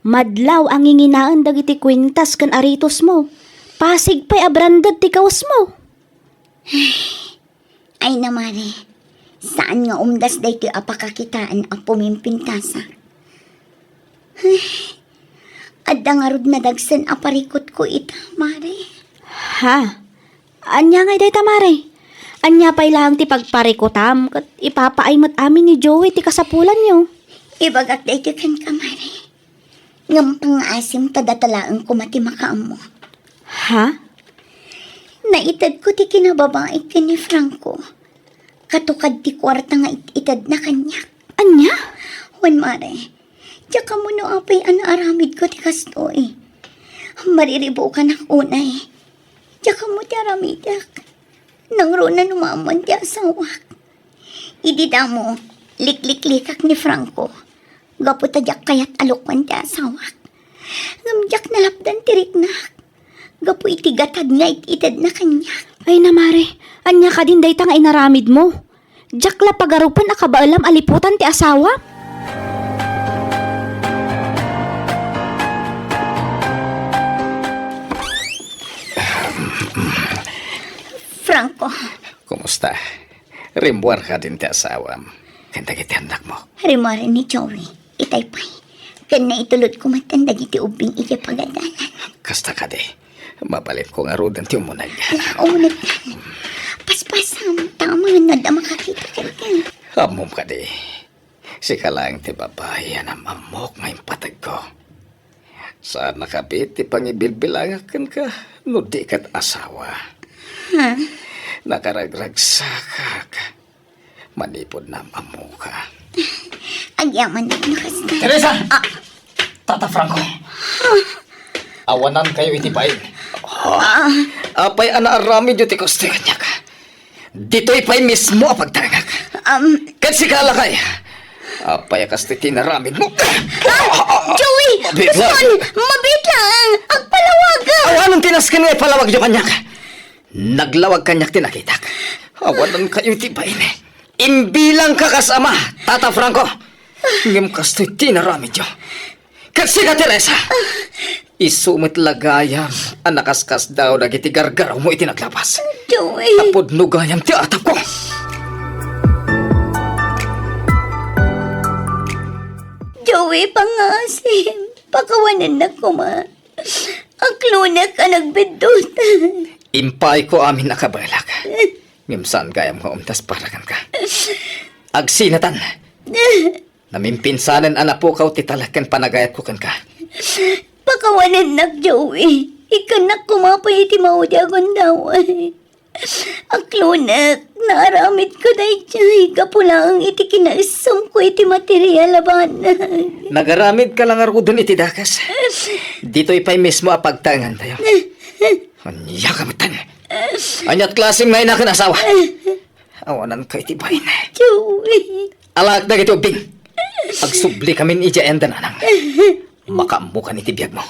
madlaw a nginginaen dagiti kuintas ken aritosmo. Pasig pay a branded ti kawesmo. Ay na, Mare, saan nga umdas daytoy a pakakitaen a pumimpintasak. Adda ngarud nadagsen a parikutko ita, Mare. Ha? Ania ngay dayta, Mare? Ania pay laeng ti pagparikutam ket ipapaay met amin ni Joey ti kasapulanyo? Ibagak daytoy kenka, Mare. Ngem pangngaasim ta data laeng koma ti makaammo. Ha? Naitedko ti kinababaik ken ni Franco. Katukad ti kuarta nga it-itedna kaniak. Ania? Wen, Mare, diak ammo no apay a naaramidko ti kastoy. Mariribukanak unay. Diak ammo ti aramidek. Nangruna no maammoan ti asawak. Idi damo, likliklikak ni Franco. Gapu ta diak kayat a lukoen ti asawak. Ngem diak nalapdan ti riknak. Gapu iti gatad nga it-itedna kaniak. Ay na, Mare, ania kadin dayta nga inaramidmo? Diak la pagarupen a kabaelam a liputan ti asawam. Franco. Kumusta? Rimmuar kadin ti asawam ken dagiti annakmo? Rimmuaren ni Joey. Itay pay. Ken naitulodko metten dagiti ubbing idiay pagadalan. Kasta kadi, mabalinko ngaruden ti umuneg. Ala, umuneg. Paspasam, ta amangan no adda makakita kenka. Ammom kadi, sika laeng ti babai a nam-ammok nga impategko. Saan a kabit ti pangibilbilangak kenka no di ket asawa. Ha? Nakaragragsakak. Manipud nam-ammoka. Agyaman no kasta. Teresa! Ah. Tata Franco. Awanan kayo iti bain. Ah. Apay a naaramidyo ti kastoy kaniak? Ditoy pay mismo a pagtaengak. Um. Ket sika lakay. Apay a kastoy ti naramidmo? Ah, Joey! Mabit lang. Baston! Mabit lang! Agpalawag! Awanan ti nasken nga ipalawagyo kaniak. Naglawag kaniak ti nakitak. Awanan kayo iti bain. Imbilangka kas ama, Tata Franco. Ngem kastoy ti naramidyo. Ket sika, Teresa, isu met la gayam a nakaskasdaaw dagiti gargarawmo iti naglabas. Joey. Ta pudno gayam ti atapko. Joey, pangngaasim, pakawanennak koma. Aklonek a nagbiddutan. Impaayko amin a kabaelak. Ngem saan gayam nga umdas para kenka. Agsinatan. Namimpinsanen a napukaw ti talek ken panagayatko kenka. Pakawanennak, Joey. Ikkannak koma pay iti maudi a gundaway. Aklonek, naaramidko daydiay gapu laeng iti kinaessemko iti material a banag. Nagaramidka la ngaruden iti dakes. Ditoy pay mismo a pagtaengantayo. Ania ka metten? Aniat klasem nga ina ken asawa? Awananka iti bain. Joey. Alaek dagiti ubbing. Agsubli kamin idiay ayan da nanang. Makaammokan iti biagmo.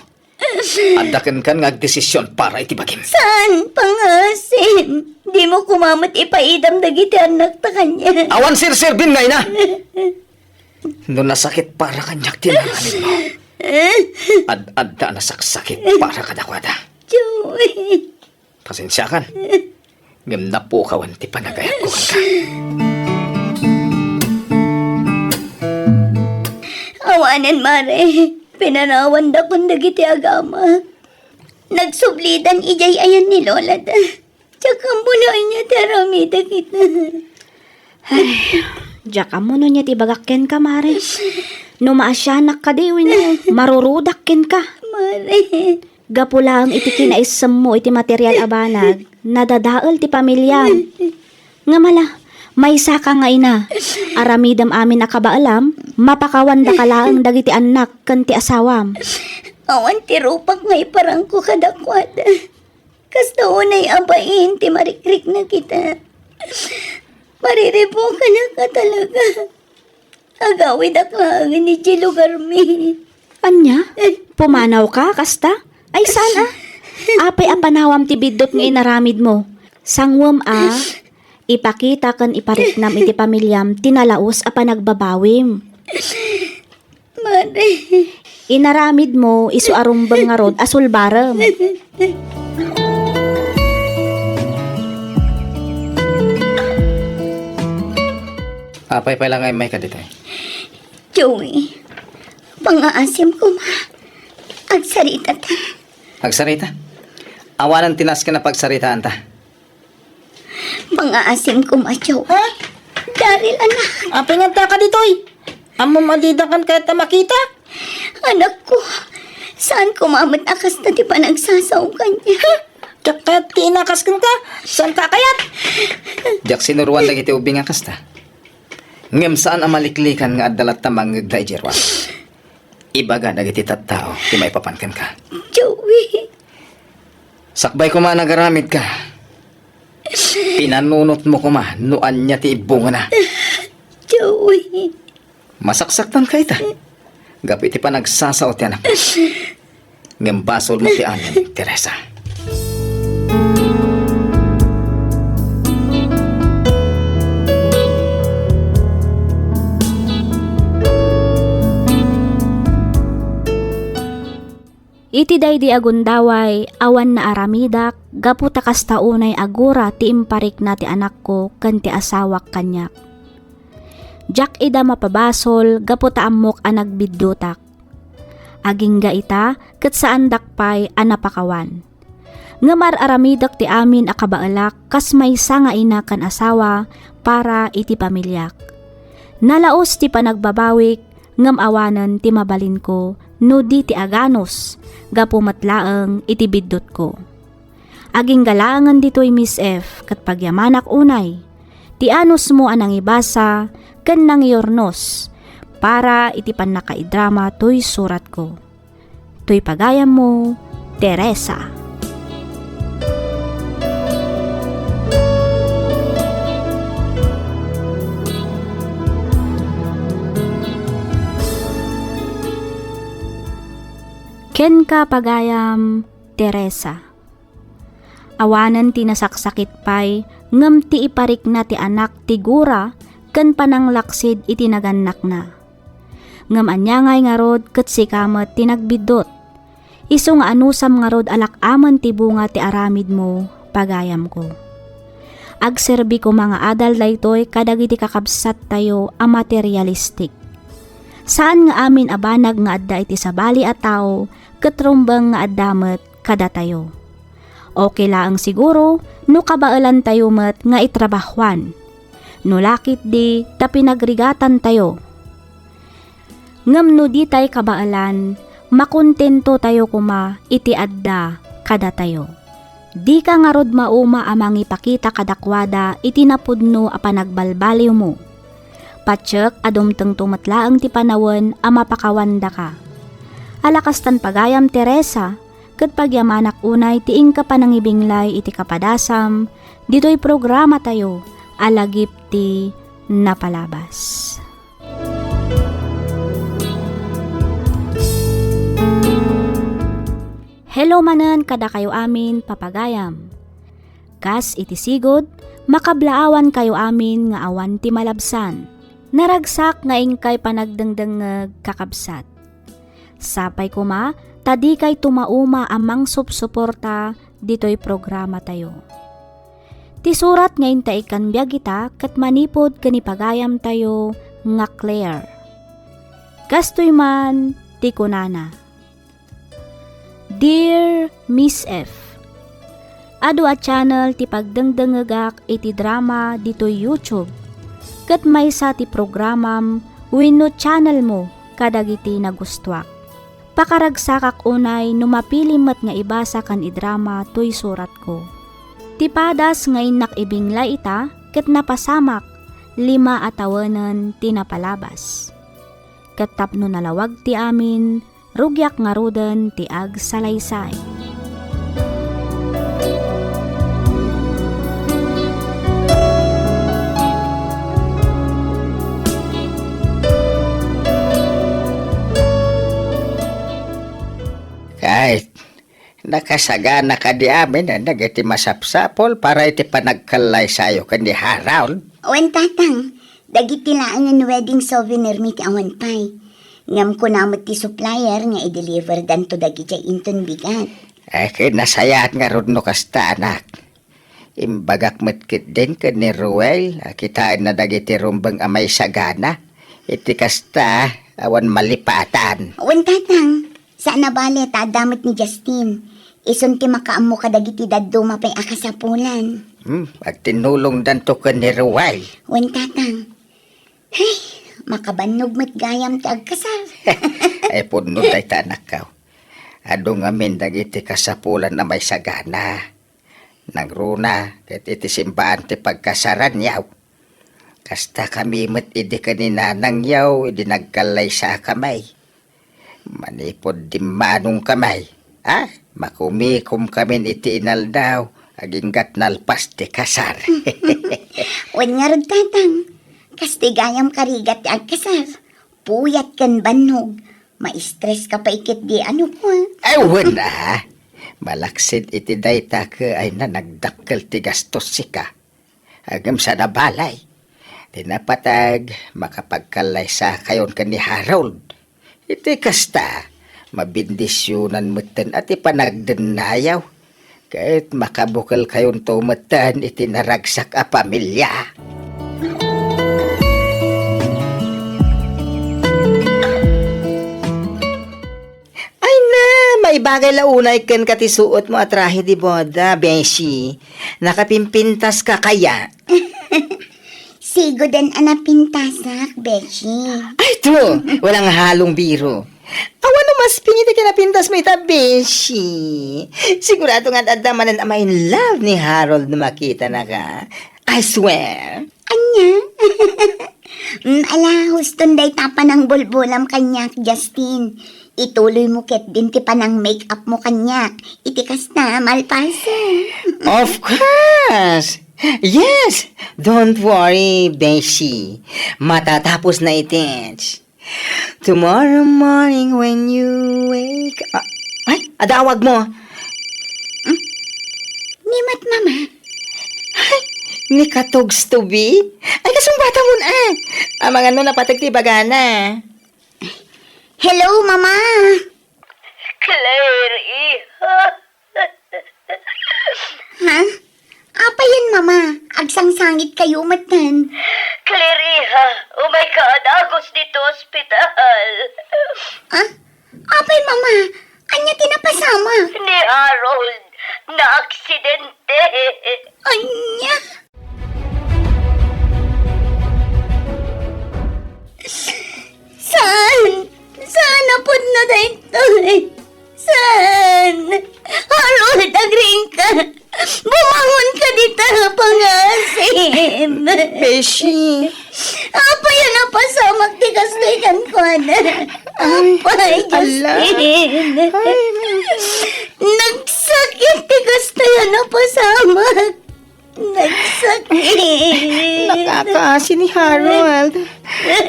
Adda kenkan nga agdesisyon para iti bagim. Saan, pangngaasim? Dimo koma met ipaidam dagiti annakta kaniak. Awan serserbim nga ina. No nasakit para kaniak ti naramidmo, ad-adda a nasaksakit para kadakuada. Joey. Pasensiakan. Ngem napukawan ti panagayatko kenka. Awanen, Mare. Pinarawandakon dagiti agama. Nagsublidan idiay ayan ni lolada. Diak ammo no ania ti aramidek ita. Ay, diak ammo no ania ti ibagak kenka, Mare. No maasianak kadi wenno marurudak kenka. Mare. Gapu laeng iti kinaissemmo iti material a banag, nadadael ti pamiliam. Ngem ala, maysaka nga ina. Aramidem amin a kabaelam, mapakawandaka laeng dagiti annak ken ti asawam. Awan ti rupak nga iparangko kadakuada. Kasta unay a bain ti marikrikna kita. Mariribukanak a talaga. Agawidak laeng idiay lugarmi. Ania? Pumanawka kasta? Ay, saan a? Apay a panawam ti biddut nga inaramidmo? Sanguem a, ipakita ken ipariknam iti pamiliam ti nalaus a panagbabawim. Mare. Inaramidmo isu a rumbeng ngarud a sulbarem. Apay pay la nga immayka ditoy? Joey, pangaasim koma. Agsarita ta. Agsarita? Awanen ti nasken a pagsaritaanta. Pangaasim koma, Joey. Ha? Daryl, anak. Apay ngata ka ditoy? Ammom a didakan kayat a makita? Anakko, saan koma met a kasta ti panagsasao kaniak. Ha? Diak kayat ti inakas kenka? Saan ka kayat? Diak sinuroan dagiti ubing a kasta. Ngem saan a maliklikan nga adda latta mangngegda idiay ruar. Ibaga dagiti tattao ti maipapan kenka. Joey. Sakbay koma a nagaramidka, pinanunotmo koma no ania ti ibbungana. Joey. Masaksaktanka ita gapu iti panagsasao ti anakmo. Ngem basolmo ti amin, Teresa. Iti daydi a gundaway, awan naaramidak gapu ta kasta unay a gura ti imparikna ti anakko ken ti asawak kaniak. Diak ida mapabasol gapu ta ammok a nagbiddutak. Agingga ita ket saandak pay a napakawan. Ngem ar-aramidek ti amin a kabaelak kas maysa nga ina ken asawa para iti pamiliak. Nalaus ti panagbabawik ngem awanen ti mabalinko no di ti aganus gapu met laeng iti biddutko. Agingga laengen ditoy, Miss F, ket pagyamanak unay ti anusmo a nangibasa ken nangiurnos para iti pannakaidrama toy suratko. Toy pagayammo, Teresa. Kenka, pagayam, Teresa. Awanen ti nasaksakit pay, ngem ti iparikna ti anak ti gura ken pananglaksid iti nagannakna. Ngem ania ngay ngarud ket sika met ti nagbiddut? Isu nga anusam ngarud a lak-amen ti bunga ti aramidmo, pagayamko. Agserbi koma nga adal daytoy kadagiti kakabsattayo a materialistik. Saan nga amin a banag nga adda iti sabali a tao ket rumbeng nga adda met kadatayo. Okay laeng siguro no kabaelantayo met nga itrabahuan. No la ketdi ta pinagrigatantayo. Ngem no ditay kabaelan, makontentotayo koma iti adda kadatayo. Dika ngarud mauma a mangipakita kadakuada iti napudno a panagbalbaliwmo. Patiek a dumtengto met laeng ti panawen a mapakawandaka. Ala kastan pagayam, Teresa, ket pagyamanak unay ti inka panangibinglay iti kapadasam ditoy programatayo a Lagip ti Napalabas. Hello manen kadakayo amin, papagayam. Kas iti sigud, makablaawankayo amin nga awan ti malabsan. Naragsak nga inkay panagdengdengngeg, kakabsat. Sapay koma ta dikay tumauma a mangsupsuporta ditoy programatayo. Ti surat nga inta ikkan biag ita ket manipud ken ni pagayamtayo nga Claire. Kastoy man ti kunana, Dear Miss F, adu a channel ti pagdengdengngegak iti drama ditoy YouTube, ket maysa ti programam wenno channelmo kadagiti nagustuak. Pakaragsakak unay no mapilim met nga ibasa ken idrama toy suratko. Ti padas nga innak ibinglay ita ket napasamak lima a tawenen ti napalabas. Ket tapno nalawag ti amin, rugiak ngaruden ti agsalaysay. Kay, nakasagana kadi amin dagiti masapsapul para iti panagkallaysayo ken ni Harold? Wen, Tatang, dagiti laengen wedding souvenir mi ti awan pay. Ngem kuna met ti supplier nga i-deliverdanto dagidiay inton bigat. Ay, ket nasayaat ngarud no kasta, anak. Imbagak met ketdin ken ni Ruel a kitaenna dagiti rumbeng a maisagana. Iti kasta, awan malipatan. Wen, Tatang, saan a bale ta adda met ni Justin. Isun ti makaammo kadagiti dadduma pay a kasapulan. Hmm, agtinnulongdanto ken ni Ruel. Wen, Tatang. Ay, makabannog met gayam ti agkasar. Ay, pudno dayta, anakko. Adu ngamin dagiti kasapulan a maisagana. Nangruna ket iti simbaan ti pagkasaranyo. Kasta kami met idi ken ni nanangyo idi nagkallaysakami. Manipud dimmanongkami, a, makumikomkamin iti inaldaw agingga't nalpas ti kasar. Wen ngarud, Tatang, kastoy gayam karigat ti agkasar. Puyat ken bannog. Maistreska pay ketdi a nuko. Ay, wen a. Malaksid iti dayta ket ay na nagdakkel ti gastos sika. Ngem saan a bale. Ti napateg, makapagkallaysakayon ken ni Harold. Iti kasta, mabendisionan metten a ti panagdennayo. Ket makabukelkayonto metten iti naragsak a pamilia. Ay na, maibagay la unay kenka ti suotmo a trahe de boda, beshi. Nakapimpintaska kaya? Sigoden a napintasak, beshi. Ay, true! Walang halong biro. Awan no mas pingit ti kinapintasmo ita, beshi. Sigurado nga adda manen a ma-in love ni Harold no makitanaka. I swear. Ania? Mm, ala, huston dayta panangbulbulam kaniak, Justin. Ituloymo ketdin ti panang-make-upmo kaniak. Iti kasta, malpasen. Of course! Yes! Don't worry, beshi. Matatapos na iti. Tomorrow morning when you wake up. Ay, adawagmo. Hmm? Ni met, Mama. Ay, ni Katogs to be? Ay, kasungbatamon, ah. Amangan no napateg ti ibagana. Hello, Mama. Claire, iha. Ha? Apay yen, Mama? Agsangsangitkayo metten. Claire, iha, umayka a dagus ditoy ospital. Ah? Apay, Mama? Ania ti napasamak? Ni Harold, naaksidente. Ania? Saan? Saan a pudno daytoy? Saan? Harold, agriingka! Bumangonka dita, pangasim! Beshi. Apay a napasamak ti kastoy kenkuana? Ay, apay, ala. Justin! Ay. Nagsakit ti kastoy a napasamak! Nagsakit. Nakakaasi ni Harold.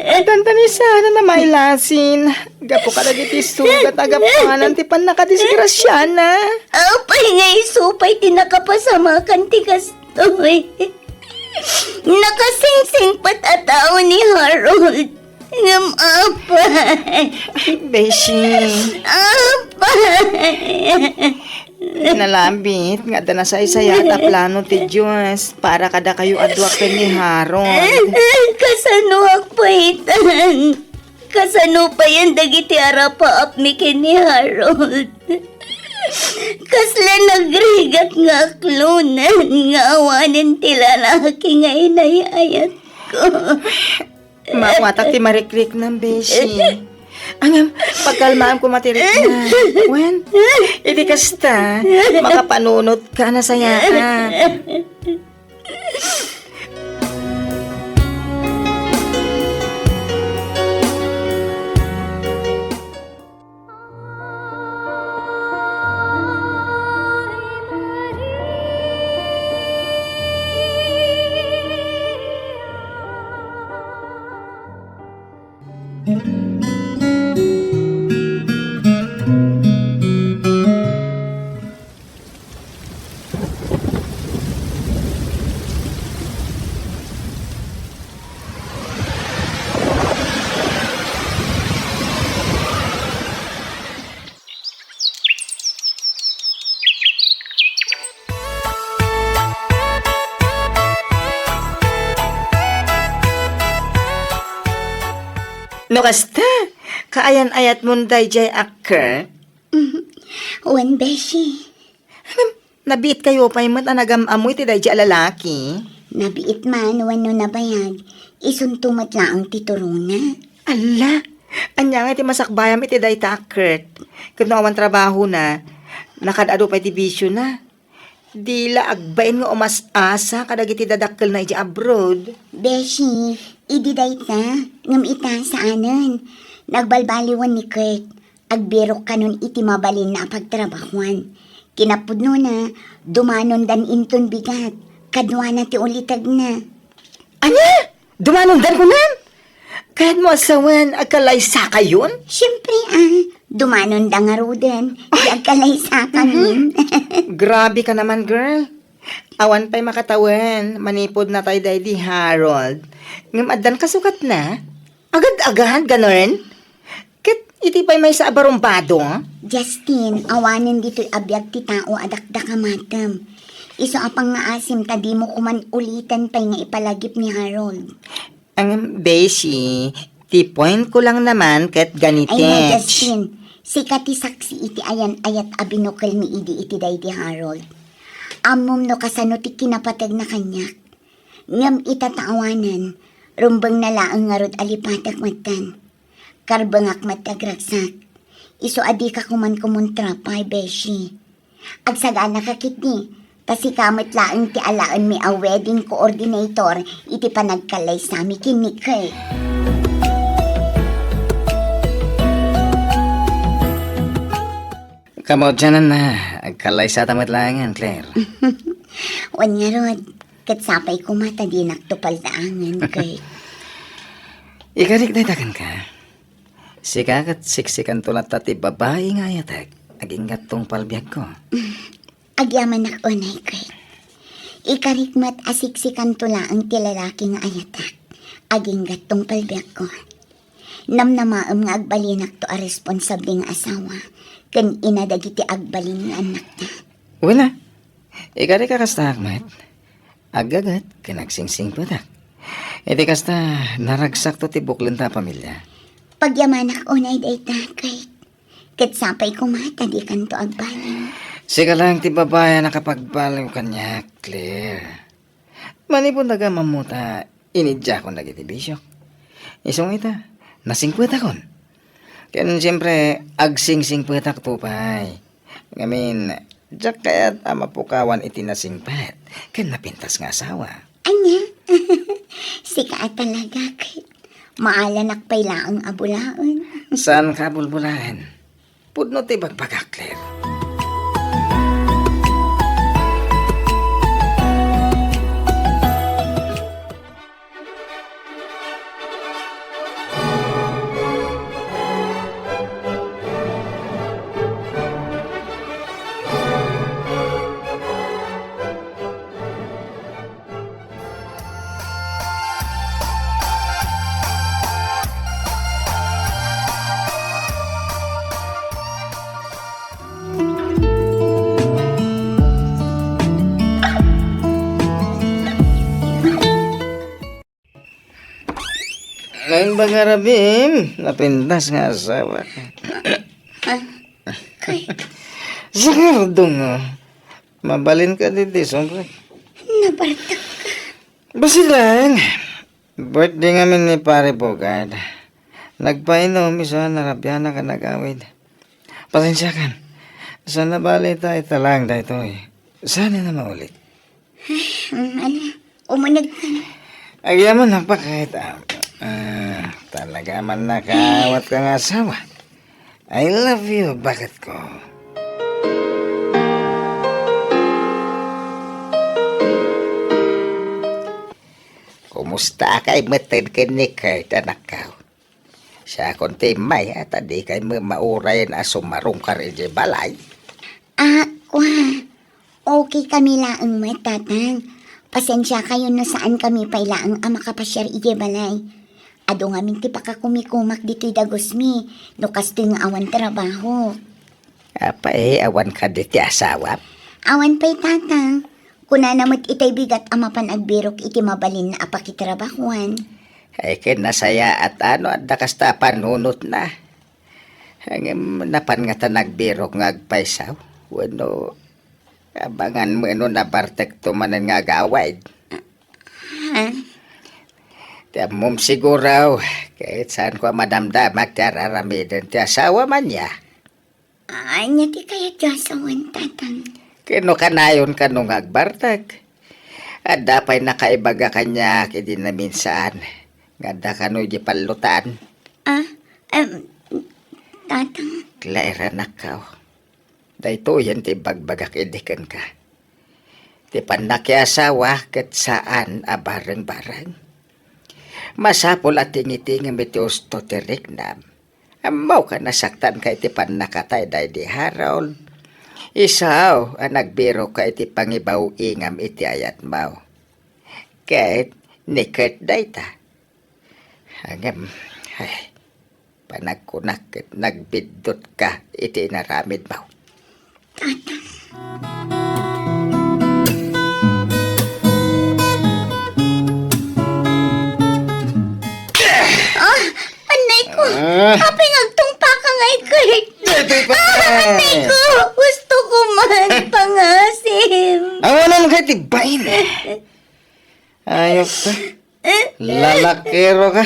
Addan ta ni sana a mailasin. Gapu kadagiti sugat a gapuanan ti pannakadisgrasiana. Apay nga isu pay ti nakapasamakan ti kastoy. Nakasingsingpet a tao ni Harold. Ngem apay. Beshi. Apay. Nalabit nga adda nasaysayaat a plano ti Dios para kadakayo a dua ken ni Harold. Kasanoak pay itan? Kasano payen dagiti arapaapmi ken ni Harold? Kasla nagrigak nga aklonen nga awanen ti lalaki nga inay-ayatko. Maawatak ti marikriknam, beshi. Ngem, pagkalmaam koma ti rikna. Wen, idi kasta, makapanunot ka a nasayaat. No kasta, kaayan-ayatmon daydiay a Kurt? Mhm. Wen, beshi. Ngem, nabiitkayo pay met a nagam-ammo iti daydiay a lalaki? Nabiit man wenno nabayag, isunto met laeng ti turongna. Alla! Ania ngay ti masakbayam iti dayta a Kurt? Ket no awan trabahona, nakaad-adu pay ti bisiona. Di la agbain nga umas-asa kadagiti dadakkelna idiay abroad. Beshi, idi dayta, ngem ita saanen. Nagbalbaliwen ni Kurt. Agbirok kanon iti mabalinna a pagtrabahoan. Kinapudnona, dumanondan inton bigat. Kaduana ti ulitegna. Ania? Dumanondan kunam? Kayatmo a sawen, agkalaysakayon? Siempre, ah, dumanonda ngaruden, ti agkalaysakamin. Mhm. Grabe ka naman, girl. Awan pay makatawen, manipud natay daydi Harold. Ngem addan kasukatna? Agad-agad, ganon? Ket iti pay maysa a barumbado? Justin, awanen ditoy a biag ti tao a dakdakamatem. Isu a pangngaasim ta dimo koman uliten pay nga ipalagip ni Harold. Ang, beshi, ti point ko lang naman ket ganitech. Ay na, Justin, sika ti saksi iti ayan-ayat a binukelmi idi iti daydi Harold. Ammom no kasano ti kinapategna kaniak. Ngem ita ta awanen, rumbengna laeng ngarud a lipatek metten. Karbengak met ti agragsak. Isu a dika koman kumontra pay, beshi. Agsaganaka ketdi, ta sika met laeng ti alaenmi a wedding coordinator iti panagkallaysami ken ni Kurt. Kamaudiananna, agkallaysata met laengen, Claire. Wen ngarud, ket sapay koma ta dinakto paldaangen, Kurt. Ikarik dayta kenka. Sika ket siksikanto latta ti babai nga ayatek, agingga tungpal biagko. Agyamanak unay, Kurt. Ikarik met a siksikanto laeng ti lalaki nga ayatek, agingga tungpal biagko. Namnamaem nga agbalinakto a responsable nga asawa ken ina dagiti agbalin nga annakta. Wen a, ikarik a kasta met. Aggaget ken agsingsingpetak. Iti kasta, naragsakto ti buklenta a pamilia. Pagyamanak unay dayta, Kurt. Ket sapay koma ta dikanto agbalin. Sika laeng ti babai a nakapagbaliw kaniak, Claire. Manipud nagam-ammo ta inidiakon dagiti bisiok. Isu nga ita, nasingpetakon. Ken siempre, agsingsingpetakto pay. Ngamin, diak kayat a mapukawan iti nasingpet ken napintas nga asawa. Ania? Sika a talaga, Kurt. Maalanak pay laeng a bulaen. Saanka a bulbulaen? Pudno ti ibagbagak, Claire. Naimbag nga rabim, napintas nga asawa. Ah, Kurt. Sakardong, ah. Mabalin ka ditoy, sungkot. Nabartek ka. Basta laeng. Birthday ngamin ni Pare Bogart. Nagpainom, isu a narabianak a nag-awid. Pasensiakan. Saan a bale ta ita laeng daytoy. Saan a maulit? Hmm, ala, umuneg ka na. Agyaman, nagpakita. Ah, talaga man nakaawat ka nga asawa. I love you, baket ko. Kumusta kay metten ken ni Kurt, anakko? Siakon ti immay, ta dikay met maurayen a sumarungkar idiay balay. Ah, kua. Okay kami laeng met, Tatang. Pasensiakayon no saan kami pay laeng a makapasiar idiay balay. Adu ngamin ti pakakumikumak ditoy dagusmi, no kastoy nga awan trabaho. Apay, awan kadi ti asawam? Awan pay, Tatang. Kunana met itay bigat a mapan agbirok iti mabalinna a pakitrabahuan. Ay, ken nasayaat a no adda kasta a panunotna. Ngem napan ngata nagbirok nga agpaysaw? Wenno abangan met no nabartekto manen nga agawid? Ha? Ti ammom siguro, ket saanko a madamdamak ti ar-aramiden ti asawam ania. Ania ti kayatyo a sawen, Tatang? Ket no kanayon kano nga agbartek, adda pay nakaibaga kaniak idi naminsan nga adda kano idiay pallutan. Ah, em, Tatang. Claire, anakko. Daytoyen ti ibagbagak idi kenka. Ti pannakiasawa ket saan a bareng-bareng. Masapul a tingitingem iti usto ti riknam. Ammok a nasaktanka iti pannakatayda idi Harold. Isu a nagbirokka iti pangibaw-ingam iti ayatmo. Ket ni Kurt dayta. Ngem, ay, panagkunak ket nagbiddutka iti inaramidmo. Tatang. Ah, anay ko. Ah. Apay nga agtungpaka nga, Kurt? Daytoy pa. Ah, anay ko. Gusto ko man pangasim. Awanan ka ti bain. Ayos ka. Lalakero ka.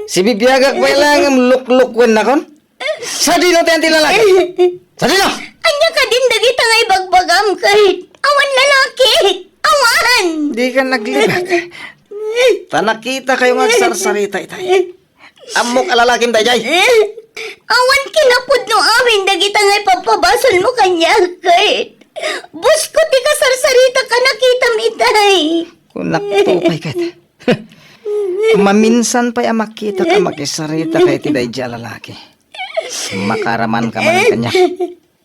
Sibibiagak pay laeng ngem luklukennakon. Sadino ti anti lalaki? Sadino? Ania kadin dagita nga ibagbagam, Kurt? Awan lalaki. Awan. Dika naglibak. Ta nakitakayo nga agsarsarita itay. Ammok a lalakim daydiay. Awan kinapudno amin dagita nga ipabpabasolmo kaniak, Kurt. Busko ti kasarsaritaka nakitam itay. Kunakto pay ket. Maminsan pay a makitak a makisarita ka iti daydiay a lalaki. Makaraman ka manen kaniak.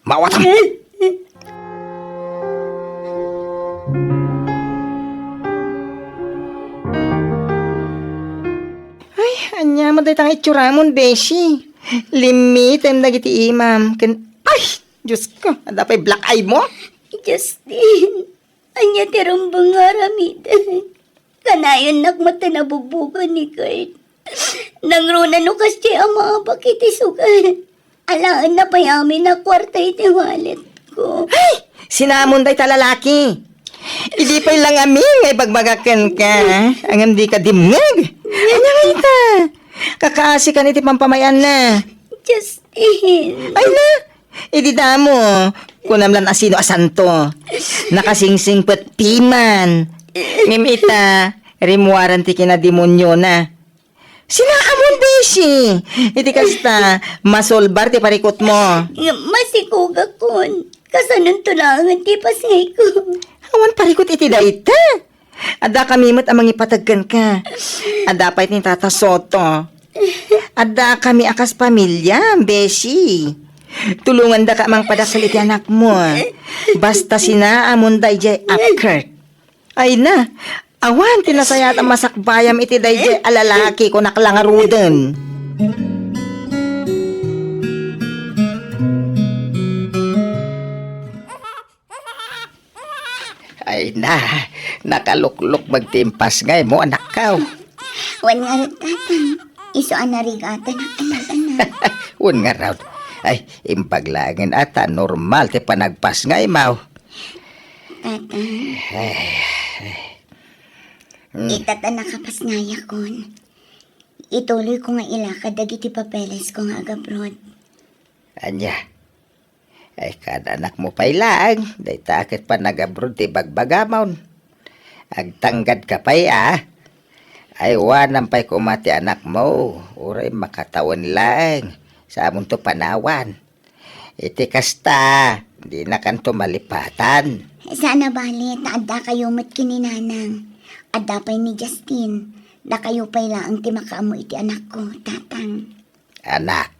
Mawatam! Ay, ania met dayta nga itsuramon, beshi? Limmitem dagiti imam. Ken, ay, Diosko, adda pay black eye mo? Justin, ania ti rumbeng nga aramiden? Kanayonnak met ta nabugbugen ni Kurt. Nangruna no kasdiay a maabak iti sugat. Alaenna pay amin a kuarta iti walletko. Ay! Sinamon dayta lalaki. Idi pay lang amin nga ibagbagak kenka, ngem dika dimngeg. Ania nga ita? Kakaasikan iti pampamay-anna. Justin. Ay na, idi damo, kunam lan a sino a santo. Nakasingsingpet piman. Ngem ita, rimmuaran ti kinademoniona. Sinaamon, beshi! Iti kasta, masolbar ti parikutmo. Masikogakon. Kasanonto laengen ti ipasngayko. Awan parikut iti dayta. Addakami met a mangipateg kenka. Adda pay ni Tata Soto. Addakami a kas pamiliam, beshi. Tulongandaka a mangpadakkel iti anakmo. Basta sinaamon daydiay a Kurt. Ay na, awan ti nasayaat a masakbayam iti daydiay a lalaki, kunak la ngaruden. Ay na, nakaluklok met ti impasngaymo, anakko. Wen ngarud, Tatang. Isu a narigatan a nag-anak. Wen ngarud. Ay, imbag laengen a ta normal ti panagpasngaymaw. Tatang, ay, ay. Hmm. Ita ta nakapasngayakon, ituloyko nga ilakad dagiti papelesko nga agabroad. Ania? Ay, kada anakmo pay laeng, dayta a ket panagabroad ti bagbagamon. Agtanggadka pay a. Ay, awanan pay koma ti anakmo, uray makatawen laeng, sa amonto panawan. Iti kasta, dinakanto malipatan. Saan a bale, ta addakayo met ken ni Nanang. Adda pay ni Justin. Dakayo pay laeng ti makaammo iti anakko, Tatang. Anak,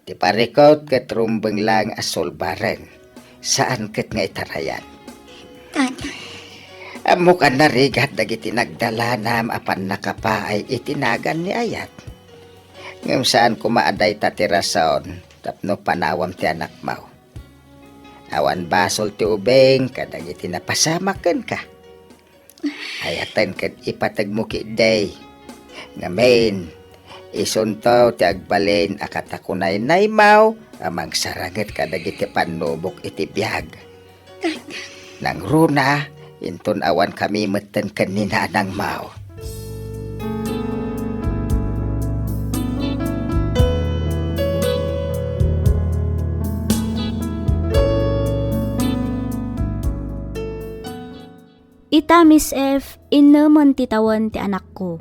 ti parikut ket rumbeng laeng a sulbaren, saan ket nga itarayan. Tatang. Ammok a narigat dagiti nagdalanam a pannakapaay iti nagan ni Ayat. Ngem saan koma a dayta ti rason tapno panawam ti anakmo. Awan basol ti ubing kadagiti napasamak kenka. Ayaten ket ipategmo ketdi. Ngamin, isunto ti agbalin a katakunaynaymaw a mangsaranget kadagiti pannubok iti biag. Nangruna, inton awankami metten ken ni Nanangmaw. Ita, Miss F, innemen ti tawen ti anakko,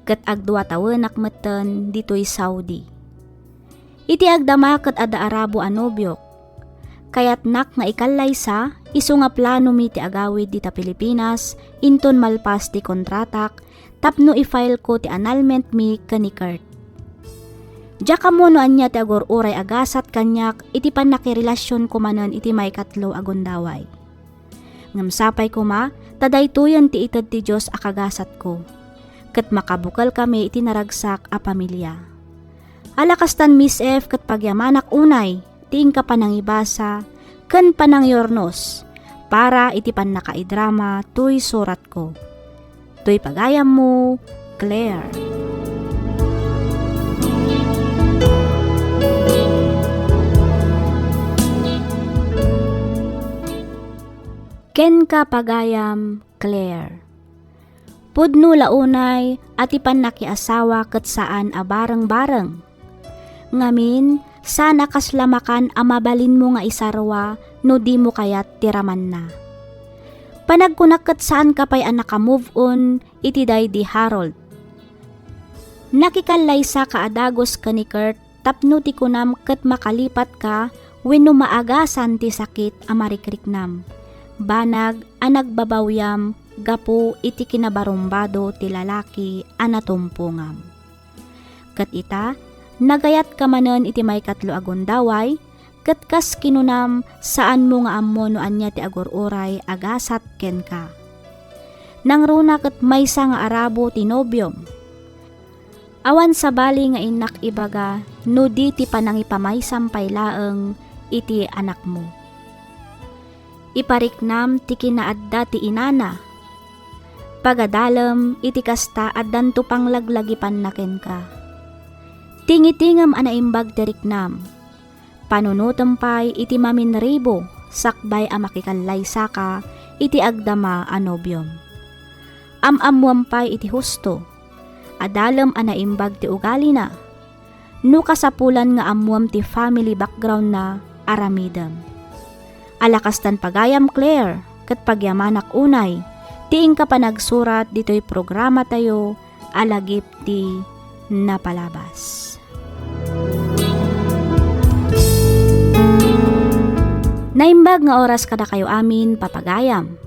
ket agdua tawenak metten ditoy Saudi. Iti agdama ket adda Arabo a nobiok. Kayatnak nga ikallaysa, isu nga planomi ti agawid dita Pilipinas inton malpas ti kontratak tapno i-file ko ti annulment mi ken ni Kurt. Diak ammo no ania ti agur-uray a gasat kaniak iti pannakirelasionko manen iti maikatlo a gundaway. Ngem sapay koma ta daytoyen ti ited ti Dios a kagasatko, ket makabukelkami iti naragsak a pamilia. Ala kastan, Miss F, ket pagyamanak unay ti inka panangibasa ken panangyurnos para iti pannakaidrama toy suratko. Toy pagayammo, Claire. Kenka pagayam, Claire. Pudno la unay a ti pannakiasawa ket saan a bareng-bareng. Ngamin, saan a kasla makan a mabalinmo nga isarwa no dimo kayat ti ramanna. Panagkunak ket saanka pay a naka-move on iti daydi Harold. Nakikallaysaka a dagus ken ni Kurt tapno ti kunam ket makalipatka wenno maagasan ti sakit a marikriknam, banag a nagbabawiam gapu iti kinabarumbado ti lalaki a natumpongam. Ket ita, nagayatka manen iti maikatlo a gundaway, ket kas kinunam, saanmo nga ammo no ania ti agur-uray a gasat kenka. Nangruna ket maysa nga Arabo ti nobiom. Awan sabali nga innak ibaga no di ti panangipamaysam pay laeng iti anakmo. Ipariknam ti kinaadda ti inana. Pagadalem iti kasta, addanto panglaglagipanna kenka. Tingitingem a naimbag ti riknam. Panunotem pay iti maminribo sakbay a makikallaysaka iti agdama a nobiom. Am-ammoam pay iti husto. Adalem a naimbag ti ugalina. No kasapulan nga ammoam ti family background-na, aramidem. Ala kastan pagayam, Claire, ket pagyamanak unay ti inka panagsurat ditoy programatayo a Lagip ti Napalabas. Naimbag nga oras kadakayo amin, papagayam.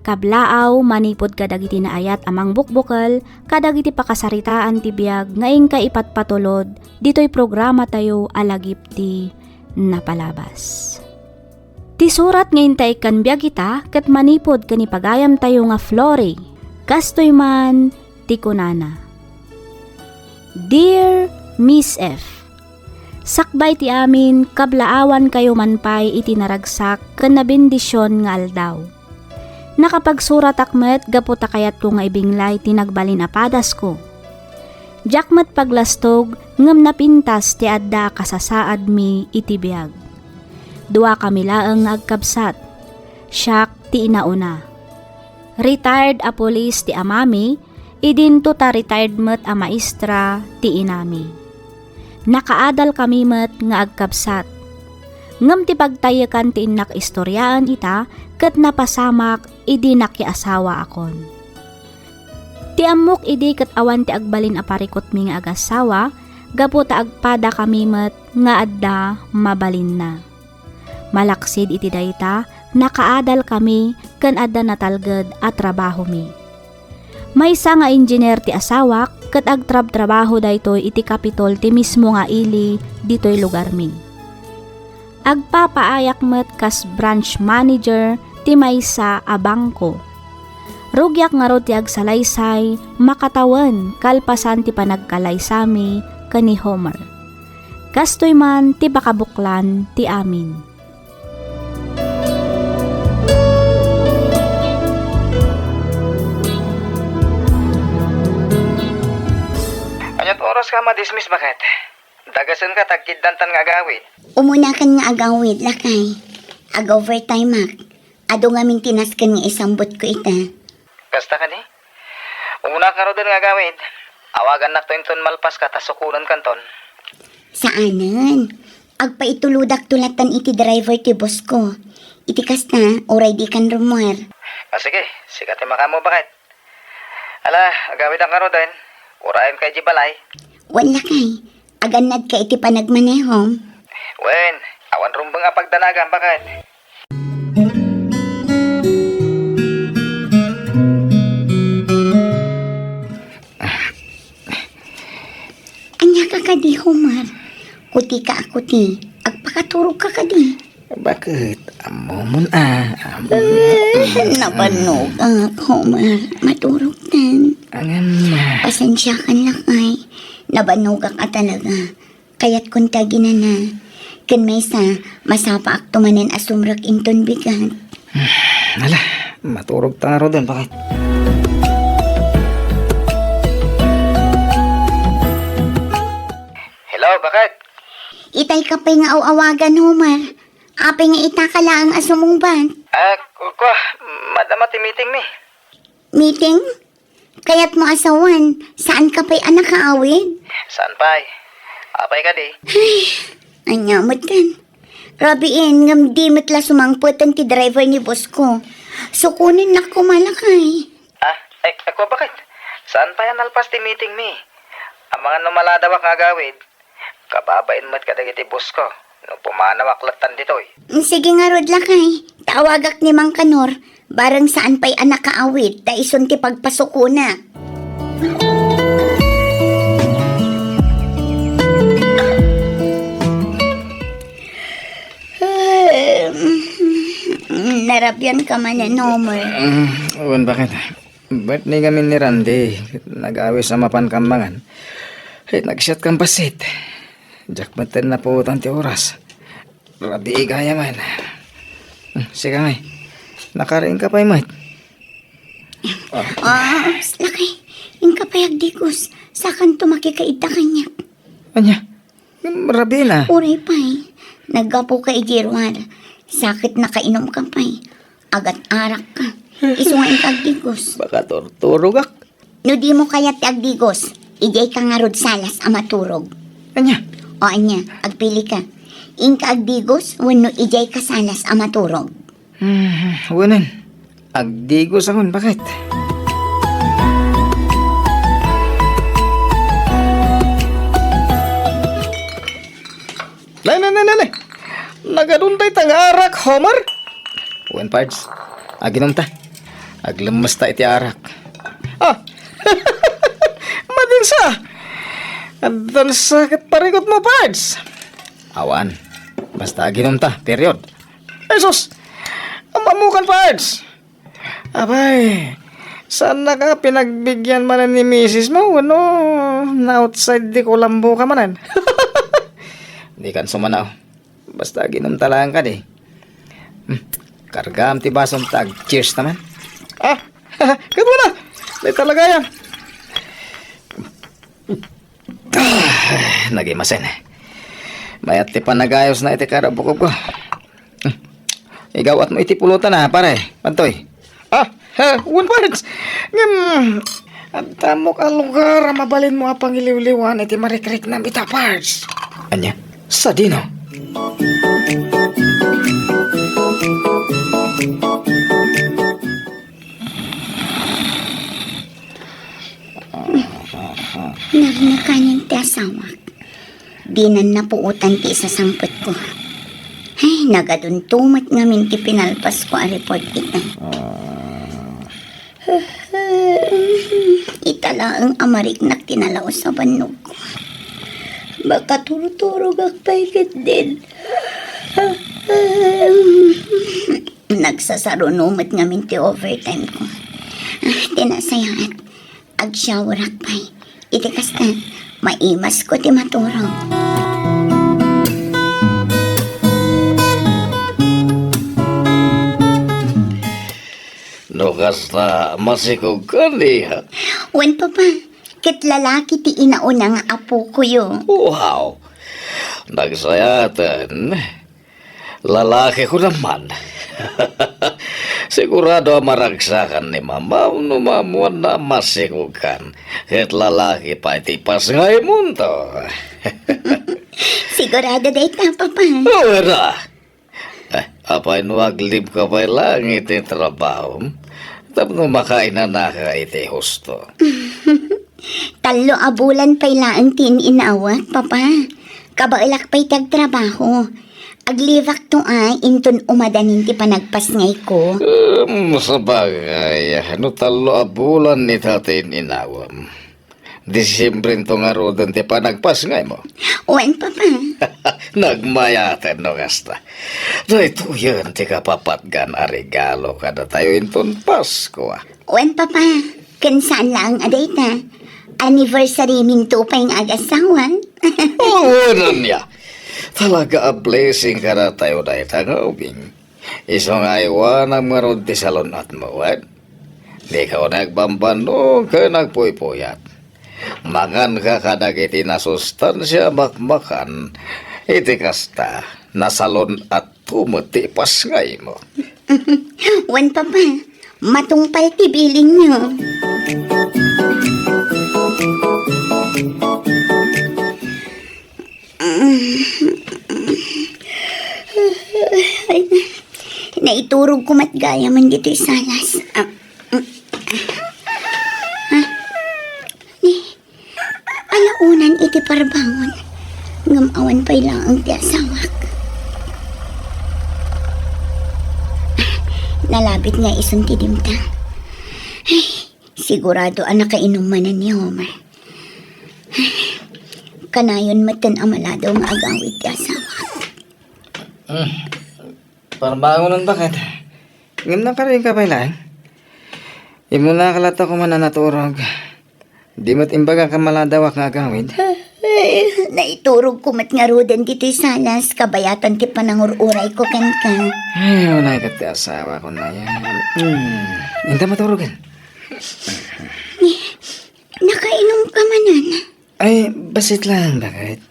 Kablaaw, manipud kadagiti naayat a mangbukbukel kadagiti pakasaritaan ti biag nga inka ipatpatulod ditoy programatayo a Lagip ti Napalabas. Ti surat nga intaykkan biag ita ket manipud ken ni pagayamtayo nga Flory. Kastoy man ti kunana, Dear Miss F, sakbay ti amin, kablaawankayo man pay iti naragsak ken nabendision nga aldaw. Nakapagsuratak met gapu ta kayatko nga ibinglay ti nagbalin a padasko. Diak met paglastog Ngem napintas ti adda a kasasaadmi iti biag. Duakami laeng nga agkabsat. Siak ti inauna. Retired a pulis ti amami, idinto ta retired met a maestra ti inami. Nakaadalkami met nga agkabsat. Ngem ti pagtayekan ti innak istoriaen ita ket napasamak idi nakiasawaakon. Ti ammok idi ket awan ti agbalin a parikutmi nga agassawa gapu ta agpadakami met nga adda mabalinna. Malaksid iti dayta, nakaadalkami ken adda natalged a trabahomi. Maysa nga engineer ti asawak ket agtrabtrabaho daytoy iti Capitol ti mismo nga ili ditoy lugarmi. Agpapaayak met kas branch manager ti maysa a bangko. Rugiak ngarud ti agsalaysay makatawen kalpasan ti panagkalaysami ken ni Homer. Kastoy man ti pakabuklan ti amin. Aniat oras ka madismiss, baket? Dagasen ka, tagkiddantan nga agawid. Umunakan nga agawid, lakay. Ag-overtime ak. Adu ngamin ti nasken nga isambutko ita. Kasta kadi? Umuna ka ruden nga agawid. Awagannakto inton malpas ka ta sukonenkanton. Saanen. Agpaitulodakto latan iti driver ti boss ko. Iti kasta, uray dikan rummuar. Ah, sige, sika ti makaammo, baket. Ala, agawid a ngaruden. Urayen ka iti balay. Wen, lakay. Agannad ka iti panagmanehom. Wen, awan rumbeng a pagdanagan, baket. Ania ka kadi, Homer? Kuti ka a kuti. Agpakaturog ka kadi. Baket? Ammomon a, ammomon. Eh, nabannog ak, Homer. Maturog ten. Angan na. Pasensiakan lakay. Nabannog ak a talaga. Kayatkon ti aginana. Ken maysa, masapaakto manen a sumrek inton bigat. Ala, maturog ta ngaruden, baket. Hello, baket? Itay ka pay nga aw-awagan, Homer. Apay nga ita ka laeng a sumungbat? Ah, ku-, kua, madama ti meeting mi. Meeting? Kayatmo a sawen, saan ka pay a nakaawid? Saan pay? Apay kadi? Ay, ania met ken? Rabiin, ngem di met la sumangpeten ti driver ni boss ko. Sukonennak koma lakay. Ah, ay, ako, baket? Saan pay a nalpas ti meeting mi? Amangan no maladawak nga agawid, kababain met kadagiti boss ko no pumanawak lattan ditoy. Sige ngarud lakay, ta awagak ni Mang Kanor, bareng saan pay a nakaawid ta isun ti pagpasukonak. Narabian ka manen, Homer. Mm, wen, baket? Birthday ngamin ni Randy, ket nag-awis a mapan kan mangan. Ay, nagsiat kan bassit. Diak met ten napuotan ti oras. Rabii gayam. Hmm, sika ngay. Nakariing ka pay met. Ah, lakay. Inka pay agdigos. Sakanto makikaidda kaniak. Ania? Rabii na. Uray pay. Naggapu ka idiay ruar. Sakit nakainum ka pay. Agat-arak ka. Isu nga inka agdigos. Baka turturogak. No dimo kayat ti agdigos, idiay ka ngarud salas a maturog. Ania? O ania, agpili ka. Inka agdigos wenno idiay ka salas a maturog. Hmm, wenen. Agdigos akon, baket? Nay, nay, nay, nay, nay. Nagadun dayta nga arak, Homer? Wen, Pards. Aginom ta. Aglemmes ta iti arak. Ah! Madinsa! Addan sakit parikutmo, Pards. Awan. Basta aginom ta, period. Jesus! Ammokan, Pards! Abay, saannaka pinagbigyan manen ni misis mo wenno na-outside di kulambo ka manen? Dikan sumanaw. Basta aginom ta laeng kadi. Hmm, kargaam ti basom ta ag-cheers ta man. Ah, ket wala. Di talaga yan. Ah, Nagimasen. Mayat ti panagayosna iti kada bukobko. Igawatmo iti pulutan, a, pare. Adtoy. Ah, ha, wen, Pards. Ngem, adda met a lugar a mabalinmo a pangiliwliwan iti marikriknam ita, Pards. Ania? Sadino? Narnakanen ti asawak. Dinan napuotan ti isasangpetko. Ay, nagadunto met ngamin ti pinalpasko a report ita. Ita laeng a mariknak ti nalaus a bannogko. Makaturturogak pay ketdin. Nagsasaruno met ngamin ti overtime ko. Ah, ti nasayaat, agshowerak pay. Iti kasta, maimasko ti maturog. No kasta, masikogkan, iha? Wen, Papa. Ket lalaki ti inauna nga apokoyo. Wow! Nagsayaaten. Lalakiko naman. Sigurado a maragsakan ni Mama no maammoanna a masikogkan. Ket lalaki pay ti ipasngaymonto. Sigurado dayta, Papa. O, ira. Eh, apay no aglibka pay laeng iti trabahom tapno makainanaka iti husto? Tallo a bulan pay laeng ti in-inawak, Papa. Kabaelak pay ti agtrabaho. Aglibakto a inton umadanin ti panagpasngayko. Em, sabagay, no tallo a bulan ita ti in-inawam. Disiembrento ngaruden ti panagpasngaymo. Wen, Papa. Nagmayaten no kasta. Daytoyen ti kapapatgan a regalo kadatayo inton Pasko, a. Wen, Papa. Ken saan laeng a dayta. Anniversary minto pay nga agasawa. Awanen, a. Talaga a blessing kadatayo dayta nga ubing. Isu nga aywanam ngarud ti salun-atmo, wen? Dika unay agbambannog ken agpuypuyat. Manganka kadagiti nasustansia a makmakan, iti kasta, nasalun-atto met ti ipasngaymo. Wen, Papa, matungpal ti bilinyo. Ay, naiturogko met gayam ditoy salas. Ah, mm, ah, ni, alaunan iti parbangon. Ngem awan pay laeng ti asawak. Nalabit nga isun ti dimtang. Ay, sigurado a nakainom manen ni Homer. Kanayon metten a maladaw nga agawid ti asawak. Hmm. Parbangonen, baket. Ngem nakaruinka pay laeng? Immunaka latta koma a naturog. Di met imbagak a maladawak nga agawid. Ay, naiturogko met ngaruden ditoy salas, kabayatan ti panangur-urayko kenka. Ay, unay ket ti asawak, unay. Hmm. Inta maturogen. Nakainom ka manen? Ay, bassit laeng, baket.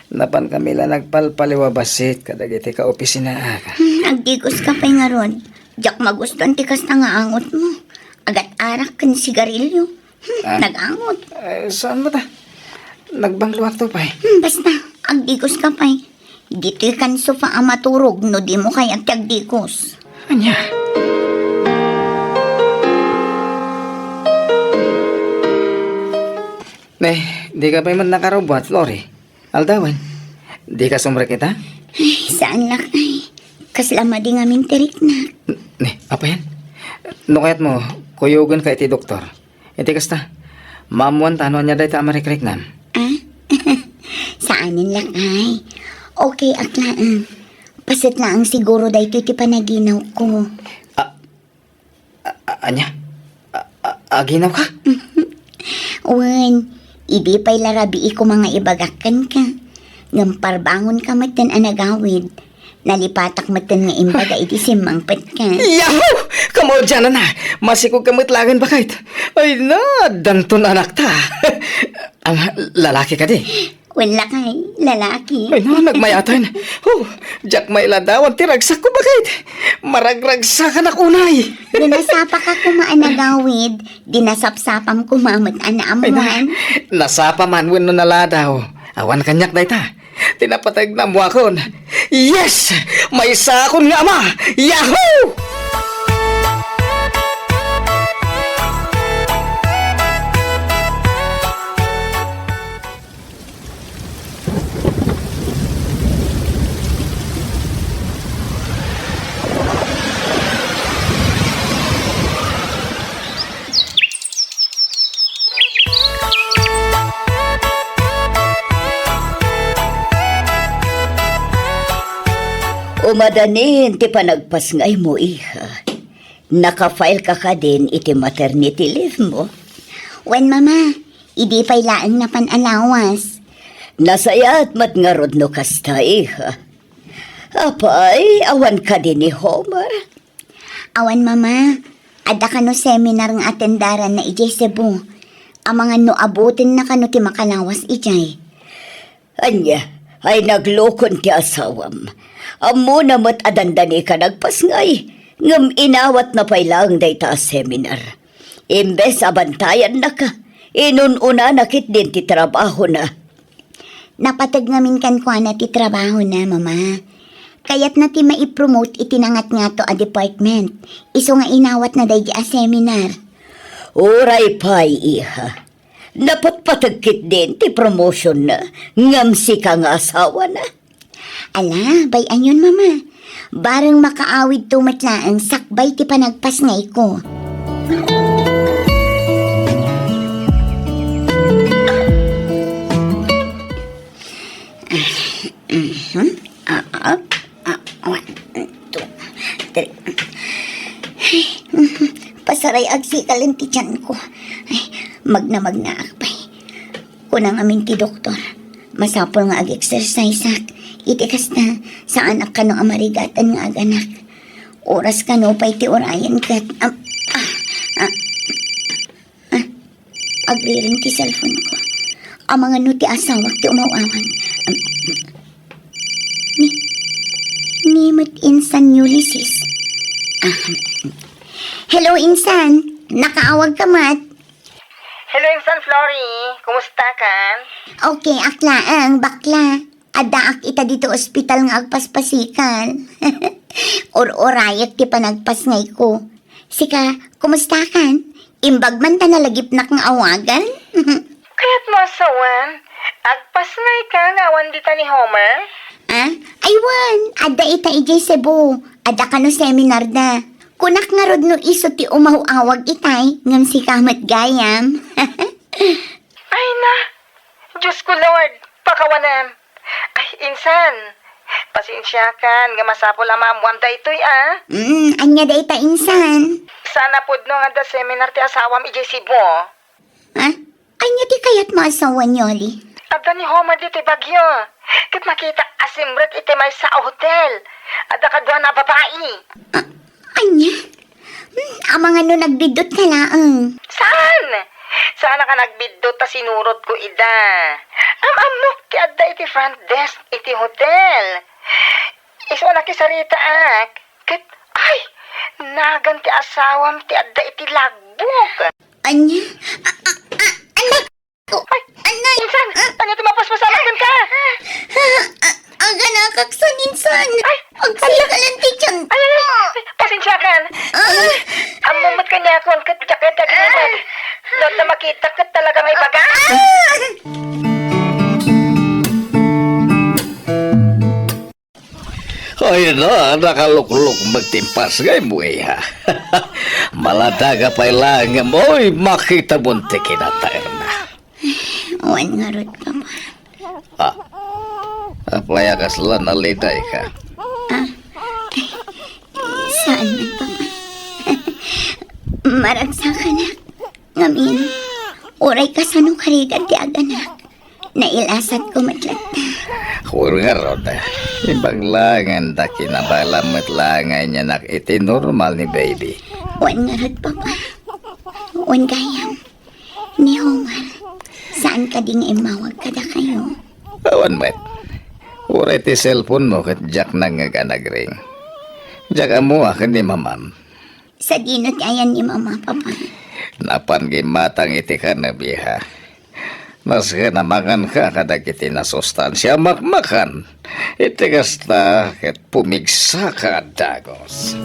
Napan kami la nagpalpaliw a bassit kadagiti kaopisinaak. Hmm, agdigoska pay ngarud. Diak magustuan ti kasta nga angotmo. Agat-arak ken sigarilyo. Hmm, ah, nag-angot. Ay, saan met a? Nagbangloakto pay. Hmm, basta, agdigoska pay. Ditoy kan sofa a maturog no dimo kayat ti agdikos. Ania? Ne, dika pay met nakarubbuat, Flori. Aldawen, dika sumrek ita? Ay, saan, lakay. Kasla madi ngamin ti riknak. N-, ne, apayan? No kayatmo, kuyogenka iti doktor. Iti kasta, maammoanta no ania dayta a marikriknam. Ah? Saanen, lakay. Okay ak laeng. Paset laeng siguro daytoy ti panaginawko. A-, a-, a-, ania? A-, a-, aginawka? Wen, idi pay la rabiiko nga ibagak kenka. Ngem parbangonka metten a nagawid. Nalipatak metten nga imbaga idi simmangpetka. Yahoo! Kamaudiananna! Masikogka met laeng, baket. Ay na, addanton anakta. Ang lalaki kadi? Wen lakay, lalaki. Ay, na, nagmayaten. Oh, diak mailadawan ti ragsakko, baket. Maragragsakanak unay. No nasapaka koma a nagawid, di nasapsapam koma met a Ay, na, naammuan. Nasapa man wenno naladaw. Awan kaniak dayta. Ti napateg ammuakon. Yes! Maysakon nga ama! Yahoo! Umadanin ti panagpasngaymo, iha. Naka-file ka kadin iti maternity leave mo? Wen, Mama. Idi pay laeng napan a lawas. Nasayaat met ngarud no kasta, iha. Apay, awan kadi ni Homer? Awan, Mama. Adda kano seminar nga atendaranna idiay Cebu. Amangan no abutenna kano ti makalawas idiay. Ania, ay naglukon ti asawam. Ammona met a dandani ka nagpasngay, ngem inawatna pay laeng dayta a seminar. Imbes a bantayannaka, inun-unana ketdin ti trabahona. Napateg ngamin kenkuana ti trabahona, Mama. Kayatna ti maipromote iti nangatngato a department, isu nga inawatna daydi a seminar. Uray pay, iha. Napatpateg ketdin ti promotionna, ngem sika nga asawana. Ala, bay-anyon, Mama. Bareng makaawidto met laeng sakbay ti panagpasngayko. Mhm. Ah, ah, ah, one, two, three. Pasaray agsikalen ti tiyanko. Ay, magna-magnaak pay. Kuna ngamin ti doktor, masapul nga ag-exerciseak. Iti kasta, saanak kano a marigatan nga aganak. Oras kano pay ti urayen ket, am-, ah, ah, ah, agriring ti cellphone ko. Amangan no ti asawak ti umaw-awag. Am-, ni, ni met insan Ulysses. Ah, hello, insan. Nakaawag ka met? Hello, insan Flori. Kumusta kan? Okay, ak laeng, bakla. Addaak ita dito ospital nga agpaspasikal. Ur-urayek ti panagpasngayko. Sika, kumusta kan? Imbag man ta nalagipnak nga awagan? Kayat mo asawan? Agpasngay ka nga awan dita ni Homer? Ah? Aywan, adda ita idiay Cebu. Adda kano seminar da. Kunak ngarud no isu ti umaw-awag itay, ngem sika met gayam. Ay na! Diyos ko, Lord! Pakawanem! Ay, insan! Pasensiakan nga masapul a maammuam daytoy, a? Mm, ania dayta, insan? Saan a pudno nga adda seminar ti asawam idiay Cebu? Ha? Ania ti kayat mo a sawen, Yoli? Adda ni Homer ditoy Baguio. Ket nakitak a simrek iti maysa a hotel. Adda kaduana a babai. A-, ania? Hmm, amangan no nagbiddut ka laeng. Saan? Saanak a nagbiddut ta sinurotko ida. Am-ammok ti adda iti front desk iti hotel. Isu a nakisaritaak. Ket, ay, nagan ti asawam ti adda iti logbook. Ania? A, a, a, anak ko! Ay, anay! Insan! Ah! Ania ti mapaspasamak kenka? Ah, ah, aganakak san, insan. Ay! Agsikalen ti tiyan. Ay, ay, ay! Pasensiakan. Ah! Ammom met kaniakon ket diak kayat ti aginaman. No adda makitak ket talaga nga ibaga. Ah! Ay na, nakaluklok met ti impasngaymo, iha. Maladaga pay laeng ngem, oy, makitamon ti kinataerna. Wen ngarud, Papa. Ah, apay a kasla nalidayka? Ah, saan man, Papa. Maragsakanak. Ngamin, uray kasano karigat ti aganak. Nailasatko met latta. Wen ngarud, imbag laengen ta kinabalaam met laeng nga inianak iti normal ni baby. Wen ngarud, Papa. Wen gayam. Ni Homer, saan kadi nga immawag kadakayo? Awan met. Uray ti cellphone mo ket diak nangngeg a nagring. Diak ammo a ken ni mamam. Sadino ti ayan ni mama, papa? Napan gimatang iti kanabieha. Maski namanganka kadagiti nasustansia a makmakan, iti kasta ket pumigsaka a dagos.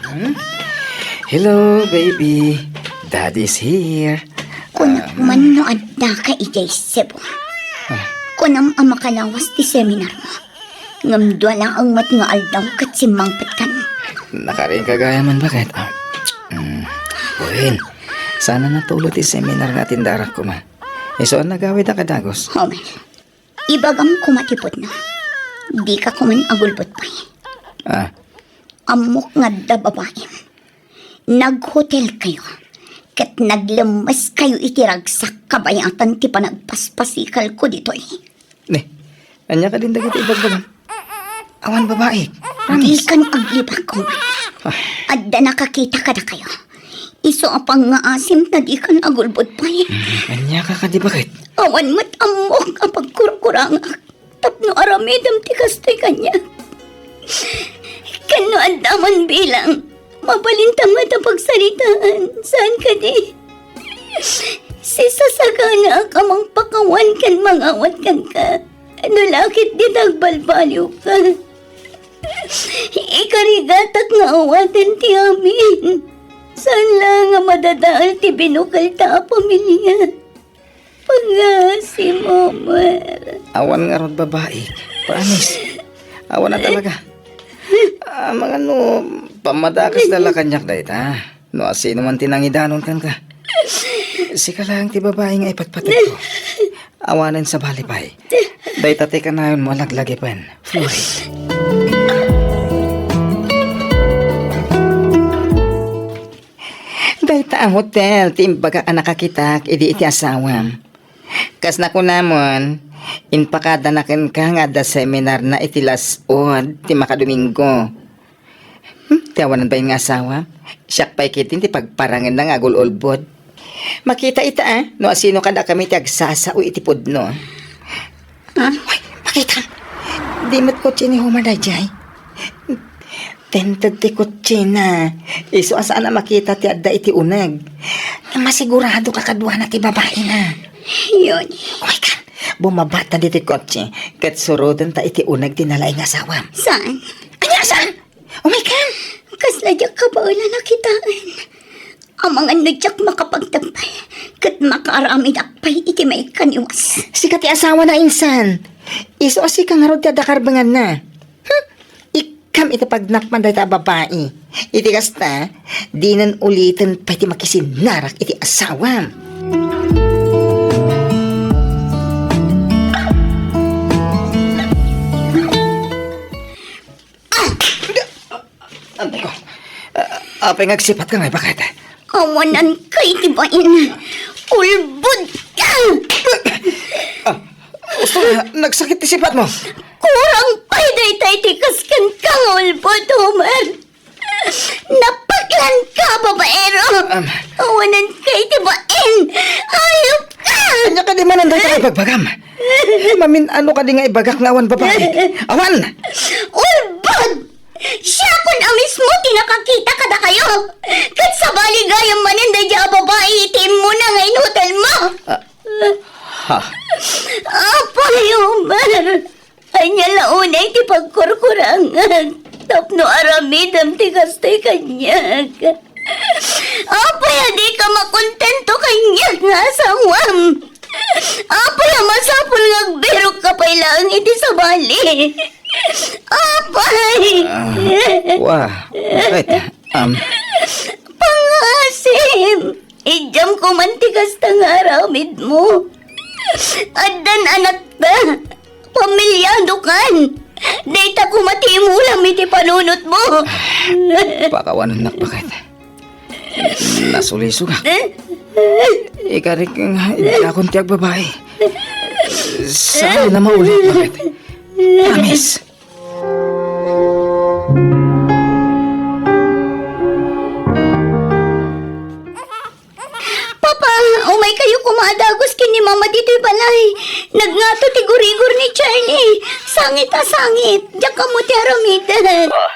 Hmm? Hello, baby. Daddy's here. Kunak Ah. man no adda ka idiay Cebu. Ah. Kunam a makalawas ti seminar mo. Ngem dua laeng met nga aldaw ket simmangpetkan. Nakaring ka gayam man, baket? Ah, mm, wen, sana natulo ti seminar nga atendarak koma. Isu a nagawid a kadagos. Homer, ibagam koma ti pudno. Dika koman agulbod pay. Ah. Ammok nga adda babaim. Naghotelkayo, ket naglemmeskay iti ragsak kabayatan ti panagpaspasikalko ditoy. Ne, ania kadin dagiti ibagbagam? Awan babai. Promise. Dikan aglibak, Homer. Ah. Adda nakakita kadakayo. Isu a pangngaasim ta dikan agulbod pay. Hmm, ania ka kadi, baket? Awan met ammok a pagkurkurangak tapno aramidem ti kastoy kaniak. Ken no adda man bilang, mabalinta met a pagsaritaan, saan kadi? Sisasaganaak a mangpakawan ken mangawat kenka, no la ket dita agbalbaliwka. Ikarigatak nga awaten ti amin. Saan la nga madadael ti binukelta a pamilia. Pangngaasim, Homer. Awan ngarud babai. Promise. Awan na talaga. Ah, mangano, pammadakesda la kaniak dayta. No asino man ti nangidanon kenka. Sika laeng ti babai nga ipatpategko. Awanen sabali pay. Dayta ti kanayonmo a laglagipen. Flory. Dayta a hotel ti imbagak a nakakitak idi iti asawam. Kas nakunamon, impakadana kenka nga adda seminarna iti las-ud ti makadomingo. Hmm, ti awanan bain nga asawa, siak pay ketdi ti pagparangenna nga agul-ulbod. Makita ita, ah, no asino kadakami ti agsasao iti pudno. Ah? Uy, makita. Di met kotse ni Homer daydiay. Tinted ti kotsena. Isu a saan a makita ti adda iti uneg. Masigurado ka kaduana ti babaina. Yun. Uy, kan, bumabata diti kotse. Ket surotenta iti uneg ti nalaing nga asawam. Saan? Ania saan? Umaykan! Kasla diak kabaelan a kitaen. Amangan no diak makapagtempel ket makaaramidak pay iti maikaniwas. Sika ti asawana, insan. Isu a sika ngarud ti adda karbenganna. Hmm? Ikkam iti pagnakman dayta a babai. Iti kasta, dinen uliten pay ti makisinarak iti asawam. Ah! Antay ko. Ah, apay nga agsipatka nga ibaket? Awananka iti bain. Ulbod ka! Ah, usto nga, nagsakit ti sipat mo. Kurang pay dayta iti kas kenka nga ulbod, Homer. Napaklanka, babaero. Um, Awananka iti bain. Ayop ka! Ania kadi manen dayta nga ibagbagam? Mamin-ano kadi nga ibagak nga awan babai? Awan! Ulbod! Siakon a mismo ti nakakita kadakayo. Ket sabali gayam manen daydiay a babai iti immuna nga inhotelmo. Ah, ha? Apay, Homer, ania la unay ti pagkurkurangak tapno aramidem ti kastoy kaniak? Apay a dika makontento kaniak nga asawam? Apay a masapul nga agbirokka pay laeng iti sabali? Apay! Ah, wa, bakit? Um, Pangngaasim! Idiam koman ti kasta nga aramidmo. Addan anakta, pamilyado kan. Dayta koma ti imulam iti panunotmo. Pakawanennak, bakit? Nasulisogak. Ikarik nga idiakon ti agbabai. Saan na maulit, bakit? Promise. Ditoy balay, nagngato ti gurigor ni Charlie. Sangit a sangit, diak ammo ti aramiden. Ah,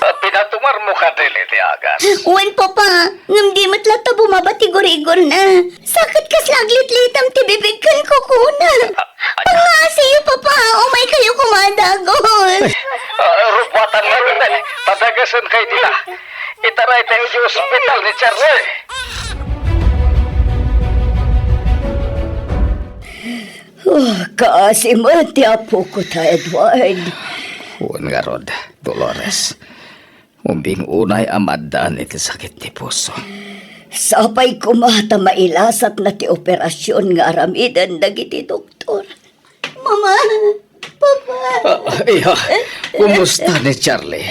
ah, pinatumarmo kadi iti agas? Wen, Papa, ngem di met latta bumaba ti gurigorna. Sakit kasla aglitlitam ti bibig ken kukuna. Ah, ah, Pangngasiyo, Papa, umaykayo koma a dagos. Ah, rumbatan ngarud, padagasenkayo dita. Itaraytayo iti ospital ni Charlie. Oh, kaasi met ti apok ta, Edward. Wen ngarud, Dolores. Umbing unay a maaddaan iti sakit ti puso. Sapay koma ta mailasatna ti operasion nga aramiden dagiti doktor. Mama, Papa. Ah, iya, kumusta ni Charlie?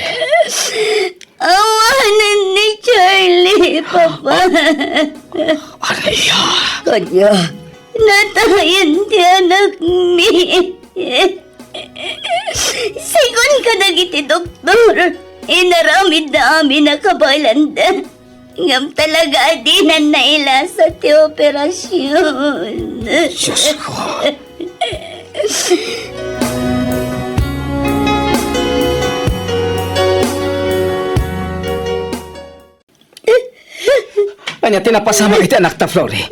Awanen ni Charlie, Papa. Ania? Kanya, natayen ti anakmi. Sigun kadagiti doktor, inaramidda amin a kabaelanda. Ngem talaga a dinan nailasa ti operasion. Diosko. Ania ti napasamak iti anakta, Flori?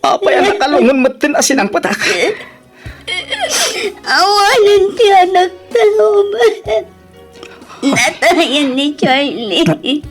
Apay a nakalungon metten a sinangpetak? Awanen ti anakta, Robert. Natayen ni Charlie.